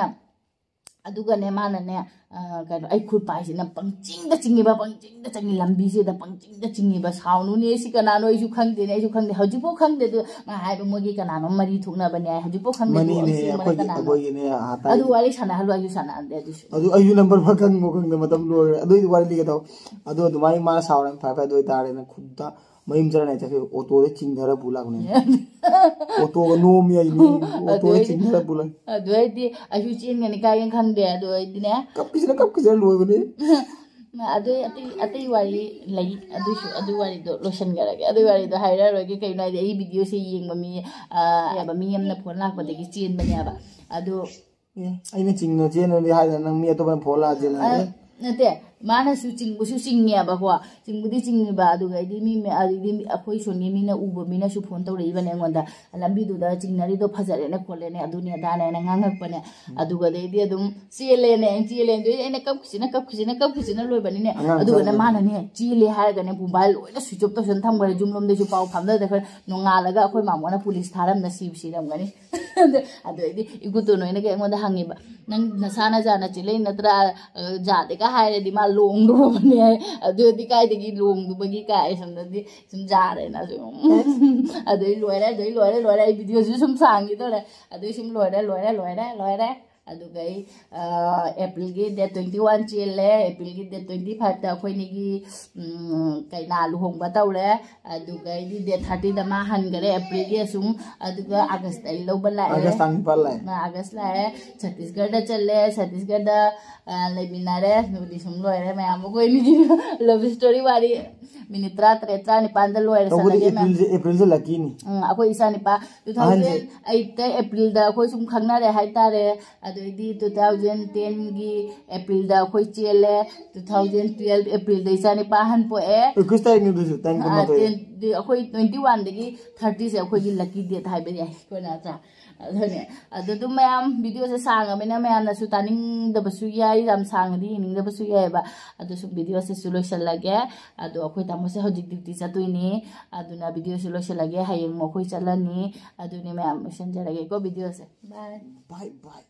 ꯑꯗꯨꯒꯅꯦ ꯃꯥꯅꯅꯦ, ꯑ, ꯀꯩꯅꯣ, ꯑꯩ ꯈꯨꯠ ꯄꯥꯏꯁꯤꯅ ꯄꯪꯆꯤꯡꯗ ꯆꯤꯡꯉꯤꯕ, ꯄꯪꯆꯤꯡꯗ ꯆꯤꯡꯉꯤ, ꯂꯝꯕꯤꯁꯤꯗ ꯄꯪꯆꯤꯡꯗ ꯆꯤꯡꯉꯤꯕ꯫ ꯁꯥꯎꯅꯨꯅꯦ, ꯁꯤ ꯀꯅꯥꯅꯣ ꯑꯩꯁꯨ ꯈꯪꯗꯦꯅꯦ, ꯑꯩꯁꯨ ꯈꯪꯗꯦ꯫ ꯍꯧꯖꯤꯛꯐꯥꯎ ꯈꯪꯗꯦ꯫ ꯑꯗꯨ ꯃꯥ ꯍꯥꯏꯕ ꯃꯣꯏꯒꯤ ꯀꯅꯥꯅꯣ ꯃꯔꯤ ꯊꯣꯛꯅꯕꯅꯦ ꯍꯥꯏ, ꯍꯧꯖꯤꯛꯐꯥꯎ ꯈꯪꯗꯦ꯫ ꯑꯗꯨ ꯃꯅꯤꯅꯦ, ꯑꯁꯦꯡꯕꯅ ꯑꯩꯈꯣꯏꯒꯤ, ꯀꯅꯥꯅꯣ? ꯑꯩꯈꯣꯏꯒꯤꯅꯦ, ꯍꯥꯟꯅ ꯑꯗꯨ ꯋꯥꯔꯤ ꯁꯥꯟꯅꯍꯜꯂꯣ, ꯑꯩꯁꯨ ꯁꯥꯟꯅꯍꯟꯗꯦ ꯑꯗꯨꯁꯨ꯫ ꯑꯗꯨ ꯑꯩꯁꯨ ꯅꯝꯕꯔ ꯐꯥꯎ ꯈꯪꯕ ꯈꯪꯗꯦ, ꯃꯇꯝ ꯂꯣꯏꯔꯦ꯫ ꯑꯗꯨꯏꯗꯤ ꯋꯥꯔꯤ ꯂꯤꯒꯦ ꯇꯧ꯫ ꯑꯗꯨ ꯑꯗꯨꯃꯥꯏꯅ ꯃꯥꯅ ꯁꯥꯎꯔꯦ, ꯐꯔꯦ ꯐꯔꯦ, ꯑꯗꯨ ꯑꯣꯏꯇꯥꯔꯦꯅ ꯈꯨꯠꯇ ꯃꯌꯨꯝ ꯆꯠꯂꯅꯤ ꯆꯠꯈꯤꯕ ꯑꯣꯇꯣꯗ ꯆꯤꯡꯊꯔ ꯄꯨ ꯂꯥꯛꯄꯅꯦ꯫ ꯑꯣꯇꯣꯒ ꯅꯣꯝꯃꯤ ꯍꯥꯏꯅꯤ, ꯑꯣꯇꯣꯗ ꯑꯗꯨ ꯑꯩꯗꯤ, ꯆꯤꯡꯊꯔ ꯄꯨ ꯂꯥꯛ-꯫ ꯑꯗꯨ ꯑꯩꯗꯤ ꯑꯩꯁꯨ ꯆꯦꯟꯒꯅꯤ ꯀꯥꯏꯒꯦꯅ ꯈꯪꯗꯦ꯫ ꯑꯗꯨ ꯑꯩꯗꯤꯅꯦ ꯀꯞꯈꯤꯁꯤꯅ ꯀꯞꯈꯤꯁꯤꯅ ꯂꯣꯏꯕꯅꯦ꯫ ꯑꯗꯨ ꯑꯇꯩ ꯑꯇꯩ ꯋꯥꯔꯤ ꯂꯩ, ꯑꯗꯨꯁꯨ ꯑꯗꯨ ꯋꯥꯔꯤꯗꯣ ꯂꯣꯏꯁꯤꯟꯈ꯭ꯔꯒꯦ꯫ ꯑꯗꯨ ꯋꯥꯔꯤꯗꯣ ꯍꯥꯏꯔꯔꯣꯏꯒꯦ꯫ ꯀꯩꯅꯣ ꯍꯥꯏꯗꯤ, ꯑꯩ ꯚꯤꯗꯤꯑꯣꯁꯦ ꯌꯦꯡꯕ ꯃꯤ, ꯑ, ꯌꯥꯕ ꯃꯤ ꯑꯃꯅ ꯐꯣꯟ ꯂꯥꯛꯄꯗꯒꯤ ꯆꯦꯟꯕꯅꯦꯕ꯫ ꯑꯗꯣ ꯑꯦ, ꯑꯩꯅ ꯆꯤꯡꯅ ꯆꯦꯟꯕꯗꯤ ꯍꯥꯏꯗꯅ ꯅꯪ ꯃꯤ ꯑꯇꯣꯞꯄꯅ ꯐꯣꯟ ꯂꯥꯛꯑ ꯆꯦꯜꯂꯦ꯫ ꯑ, ꯅꯠꯇꯦ, ꯃꯥꯅꯁꯨ ꯆꯤꯡꯕꯁꯨ ꯆꯤꯡꯉꯦꯕꯀꯣ, ꯆꯤꯡꯕꯨꯗꯤ ꯆꯤꯡꯉꯤꯕ꯫ ꯑꯗꯨꯒ ꯑꯩꯗꯤ ꯃꯤ ꯃ-, ꯑꯗꯨꯗꯤ ꯃꯤ, ꯑꯩꯈꯣꯏ ꯁꯣꯝꯒꯤ ꯃꯤꯅ, ꯎꯕ ꯃꯤꯅꯁꯨ ꯐꯣꯟ ꯇꯧꯔꯛꯏꯕꯅꯦ ꯑꯩꯉꯣꯟꯗ, "ꯂꯝꯕꯤꯗꯨꯗ ꯆꯤꯡꯅꯔꯤꯗꯣ ꯐꯖꯔꯦꯅꯦ ꯈꯣꯠꯂꯦꯅꯦ, ꯑꯗꯨꯅꯦ ꯑꯗꯥꯅꯦꯅ" ꯉꯥꯡꯉꯛꯄꯅꯦ꯫ ꯑꯗꯨꯒꯗꯩꯗꯤ ꯑꯗꯨꯝ ꯆꯦꯜꯂꯦꯅꯦ, ꯑꯩꯅ ꯆꯦꯜꯂꯦ꯫ ꯑꯗꯨꯗꯩꯗꯤ ꯑꯩꯅ ꯀꯞꯈꯤꯁꯤꯅ, ꯀꯞꯈꯤꯁꯤꯅ, ꯀꯞꯈꯤꯁꯤꯅ ꯂꯣꯏꯕꯅꯤꯅꯦ꯫ ꯑꯉꯥꯡ ꯑꯗꯨꯒꯅꯦ ꯆꯠꯂꯦ꯫ ꯃꯥꯅꯅꯦ ꯆꯦꯜꯂꯦ ꯍꯥꯏꯔꯒꯅꯦ ꯃꯣꯕꯥꯏꯜ ꯂꯣꯏꯅ ꯁ꯭ꯋꯤꯆ ꯑꯣꯐ ꯇꯧꯁꯟ ꯊꯝꯈ꯭ꯔꯦ꯫ ꯌꯨꯝ ꯂꯣꯝꯗꯩꯁꯨ ꯄꯥꯎ ꯐꯥꯎꯅꯗꯈ꯭ꯔꯦ꯫ ꯅꯣꯡꯉꯥꯜꯂꯒ ꯑꯩꯈꯣꯏ ꯃꯥꯃꯣꯅ ꯄꯨꯂꯤꯁ ꯊꯥꯔꯝꯅ ꯁꯤꯕꯨ ꯁꯤꯔꯝꯒꯅꯤ꯫ ꯑꯗꯨ, ꯑꯗꯨ ꯑꯩꯗꯤ ꯏꯒꯨꯇꯣ ꯅꯣꯏꯅꯒ ꯑꯩꯉꯣꯟꯗ ꯍꯪꯉꯦꯕ, "ꯅꯪ ꯅꯁꯥ ꯅꯖꯥꯅ ꯆꯦꯜꯂꯛꯏ ꯅꯠꯇ꯭ꯔꯥ? ꯑ, ꯖꯥꯗꯦꯒ ꯍꯥꯏꯔꯗꯤ ꯃꯥ ꯂꯣꯡꯗꯣꯔꯕꯅꯦ" ꯍꯥꯏ꯫ ꯑꯗꯨꯗꯤ ꯀꯥꯏꯗꯒꯤ ꯂꯣꯡꯗꯨꯕꯒꯤ ꯀꯥꯏ, ꯁꯣꯝꯗꯗꯤ ꯁꯨꯝ ꯖꯥꯔꯦꯅ ꯁꯨꯝ꯫ ꯑꯗꯨꯗꯩ ꯂꯣꯏꯔꯦ, ꯑꯗꯨꯗꯩ ꯂꯣꯏꯔꯦ, ꯂꯣꯏꯔꯦ꯫ ꯑꯩ ꯚꯤꯗꯤꯑꯣꯁꯨ ꯁꯨꯝ ꯁꯥꯡꯈꯤꯗꯧꯔꯦ꯫ ꯑꯗꯨꯗꯩ ꯁꯨꯝ ꯂꯣꯏꯔꯦ, ꯂꯣꯏꯔꯦ, ꯂꯣꯏꯔꯦ, ꯂꯣꯏꯔꯦ꯫ ꯑꯗꯨꯒ ꯑꯩ, ꯑ, ꯑꯦꯄ꯭ꯔꯤꯜꯒꯤ ꯗꯦꯠ ꯇ꯭ꯋꯦꯟꯇꯤ ꯋꯥꯟ ꯆꯦꯜꯂꯦ, ꯑꯦꯄ꯭ꯔꯤꯜꯒꯤ ꯗꯦꯠ ꯇ꯭ꯋꯦꯟꯇꯤ ꯐꯥꯏꯚꯇ ꯑꯩꯈꯣꯏꯅꯤꯒꯤ, ꯎꯝ, ꯀꯩꯅꯥ ꯂꯨꯍꯣꯡꯕ ꯇꯧꯔꯦ꯫ ꯑꯗꯨꯒ ꯑꯩꯗꯤ ꯗꯦꯠ ꯊꯥꯔꯇꯤꯗ ꯃꯥ ꯍꯟꯈꯔꯦ ꯑꯦꯄ꯭ꯔꯤꯜꯒꯤ ꯑꯁꯨꯝ꯫ ꯑꯗꯨꯒ ꯑꯥꯒꯁꯇ ꯑꯩ ꯂꯧꯕ ꯂꯥꯛꯑꯦ꯫ ꯑꯥꯒꯁ ꯇꯥꯡ ꯅꯤꯄꯥꯟ ꯂꯥꯛꯑꯦ꯫ ꯑ, ꯑꯥꯒꯁ ꯂꯥꯛꯑꯦ꯫ ꯁꯠꯇꯤꯁꯒꯔꯗ ꯆꯠꯂꯦ꯫ ꯁꯠꯇꯤꯁꯒꯔꯗ, ꯑ, ꯂꯩꯃꯤꯟꯅꯔꯦ꯫ ꯑꯗꯨꯗꯤ ꯁꯨꯝ ꯂꯣꯏꯔꯦ ꯃꯌꯥꯝ ꯑꯩꯈꯣꯏ ꯑꯅꯤꯒꯤ ꯂꯚ ꯁ꯭ꯇꯣꯔꯤ ꯋꯥꯔꯤ꯫ ꯃꯤꯅꯤꯠ ꯇꯔꯥꯇꯔꯦꯠ, ꯇꯔꯥꯅꯤꯄꯥꯟꯗ ꯂꯣꯏꯔꯦ ꯇꯧꯕꯗꯤ ꯁꯥꯟꯅꯒꯦ ꯃꯌꯥꯝ꯫ ꯑꯦꯄ꯭ꯔꯤꯜꯁꯦ, ꯑꯦꯄ꯭ꯔꯤꯜꯁꯦ ꯂꯛꯀꯤꯅꯤ꯫ ꯎꯝ, ꯑꯩꯈꯣꯏ ꯏꯆꯥꯅꯤꯄꯥ ꯑꯍꯟꯁꯦ꯫ ꯇꯨ ꯊꯥꯎꯖꯟ ꯑꯩꯠꯇ ꯑꯦꯄ꯭ꯔꯤꯜꯗ ꯑꯩꯈꯣꯏ ꯁꯨꯝ ꯈꯪꯅꯔꯦ ꯍꯥꯏꯇꯥꯔꯦ꯫ ꯑꯗꯩꯗꯤ ꯇꯨ ꯊꯥꯎꯖꯟ ꯇꯦꯟꯒꯤ ꯑꯦꯄ꯭ꯔꯤꯜꯗ ꯑꯩꯈꯣꯏ ꯆꯦꯜꯂꯦ꯫ ꯇꯨ ꯊꯥꯎꯖꯟ ꯇꯨꯋꯦꯜꯐ ꯑꯦꯄ꯭ꯔꯤꯜꯗ ꯏꯆꯥꯅꯤꯄꯥ ꯑꯍꯟ ꯄꯣꯛꯑꯦ꯫ ꯏꯀꯨꯏꯁ ꯇꯥꯔꯤꯛꯅꯤ ꯑꯗꯨꯁꯨ, ꯇꯥꯔꯤꯛ ꯑ, ꯀꯨꯟꯃꯥꯊꯣꯏ꯫ ꯇꯦꯟ-, ꯑꯩꯈꯣꯏ ꯇ꯭ꯋꯦꯟꯇꯤ ꯋꯥꯟꯗꯒꯤ ꯊꯥꯔꯇꯤꯁꯦ ꯑꯩꯈꯣꯏꯒꯤ ꯂꯛꯀꯤ ꯗꯦꯠ ꯍꯥꯏꯕ ꯌꯥꯏ ꯑꯩꯈꯣꯏꯅ, ꯅꯠꯇ꯭ꯔꯥ? ꯑꯗꯨꯅꯦ꯫ ꯑꯗꯨ ꯑꯗꯨꯝ ꯃꯌꯥꯝ, ꯚꯤꯗꯤꯑꯣꯁꯦ ꯁꯥꯡꯉꯕꯅꯤꯅ ꯃꯌꯥꯝꯅꯁꯨ ꯇꯥꯅꯤꯡꯗꯕꯁꯨ ꯌꯥꯏ, ꯌꯥꯝ ꯁꯥꯡꯉꯗꯤ ꯌꯦꯡꯅꯤꯡꯗꯕꯁꯨ ꯌꯥꯏꯑꯕ꯫ ꯑꯗꯨꯁꯨ ꯚꯤꯗꯤꯑꯣꯁꯤꯁꯨ ꯂꯣꯏꯁꯤꯜꯂꯒꯦ꯫ ꯑꯗꯣ ꯑꯩꯈꯣꯏ ꯇꯥꯃꯣꯁꯦ ꯍꯧꯖꯤꯛ ꯗ꯭ꯌꯨꯇꯤ ꯆꯠꯇꯣꯏꯅꯤ, ꯑꯗꯨꯅ ꯚꯤꯗꯤꯑꯣꯁꯦ ꯂꯣꯏꯁꯤꯜꯂꯒꯦ꯫ ꯍꯌꯦꯡ ꯑꯃꯨꯛ ꯑꯩꯈꯣꯏ ꯆꯠꯂꯅꯤ꯫ ꯑꯗꯨꯅꯦ ꯃꯌꯥꯝ, ꯂꯣꯏꯁꯤꯟꯖꯔꯒꯦꯀꯣ ꯚꯤꯗꯤꯑꯣꯁꯦ꯫ ꯕꯥꯏ꯫ ꯕꯥꯏ ꯕꯥꯏ꯫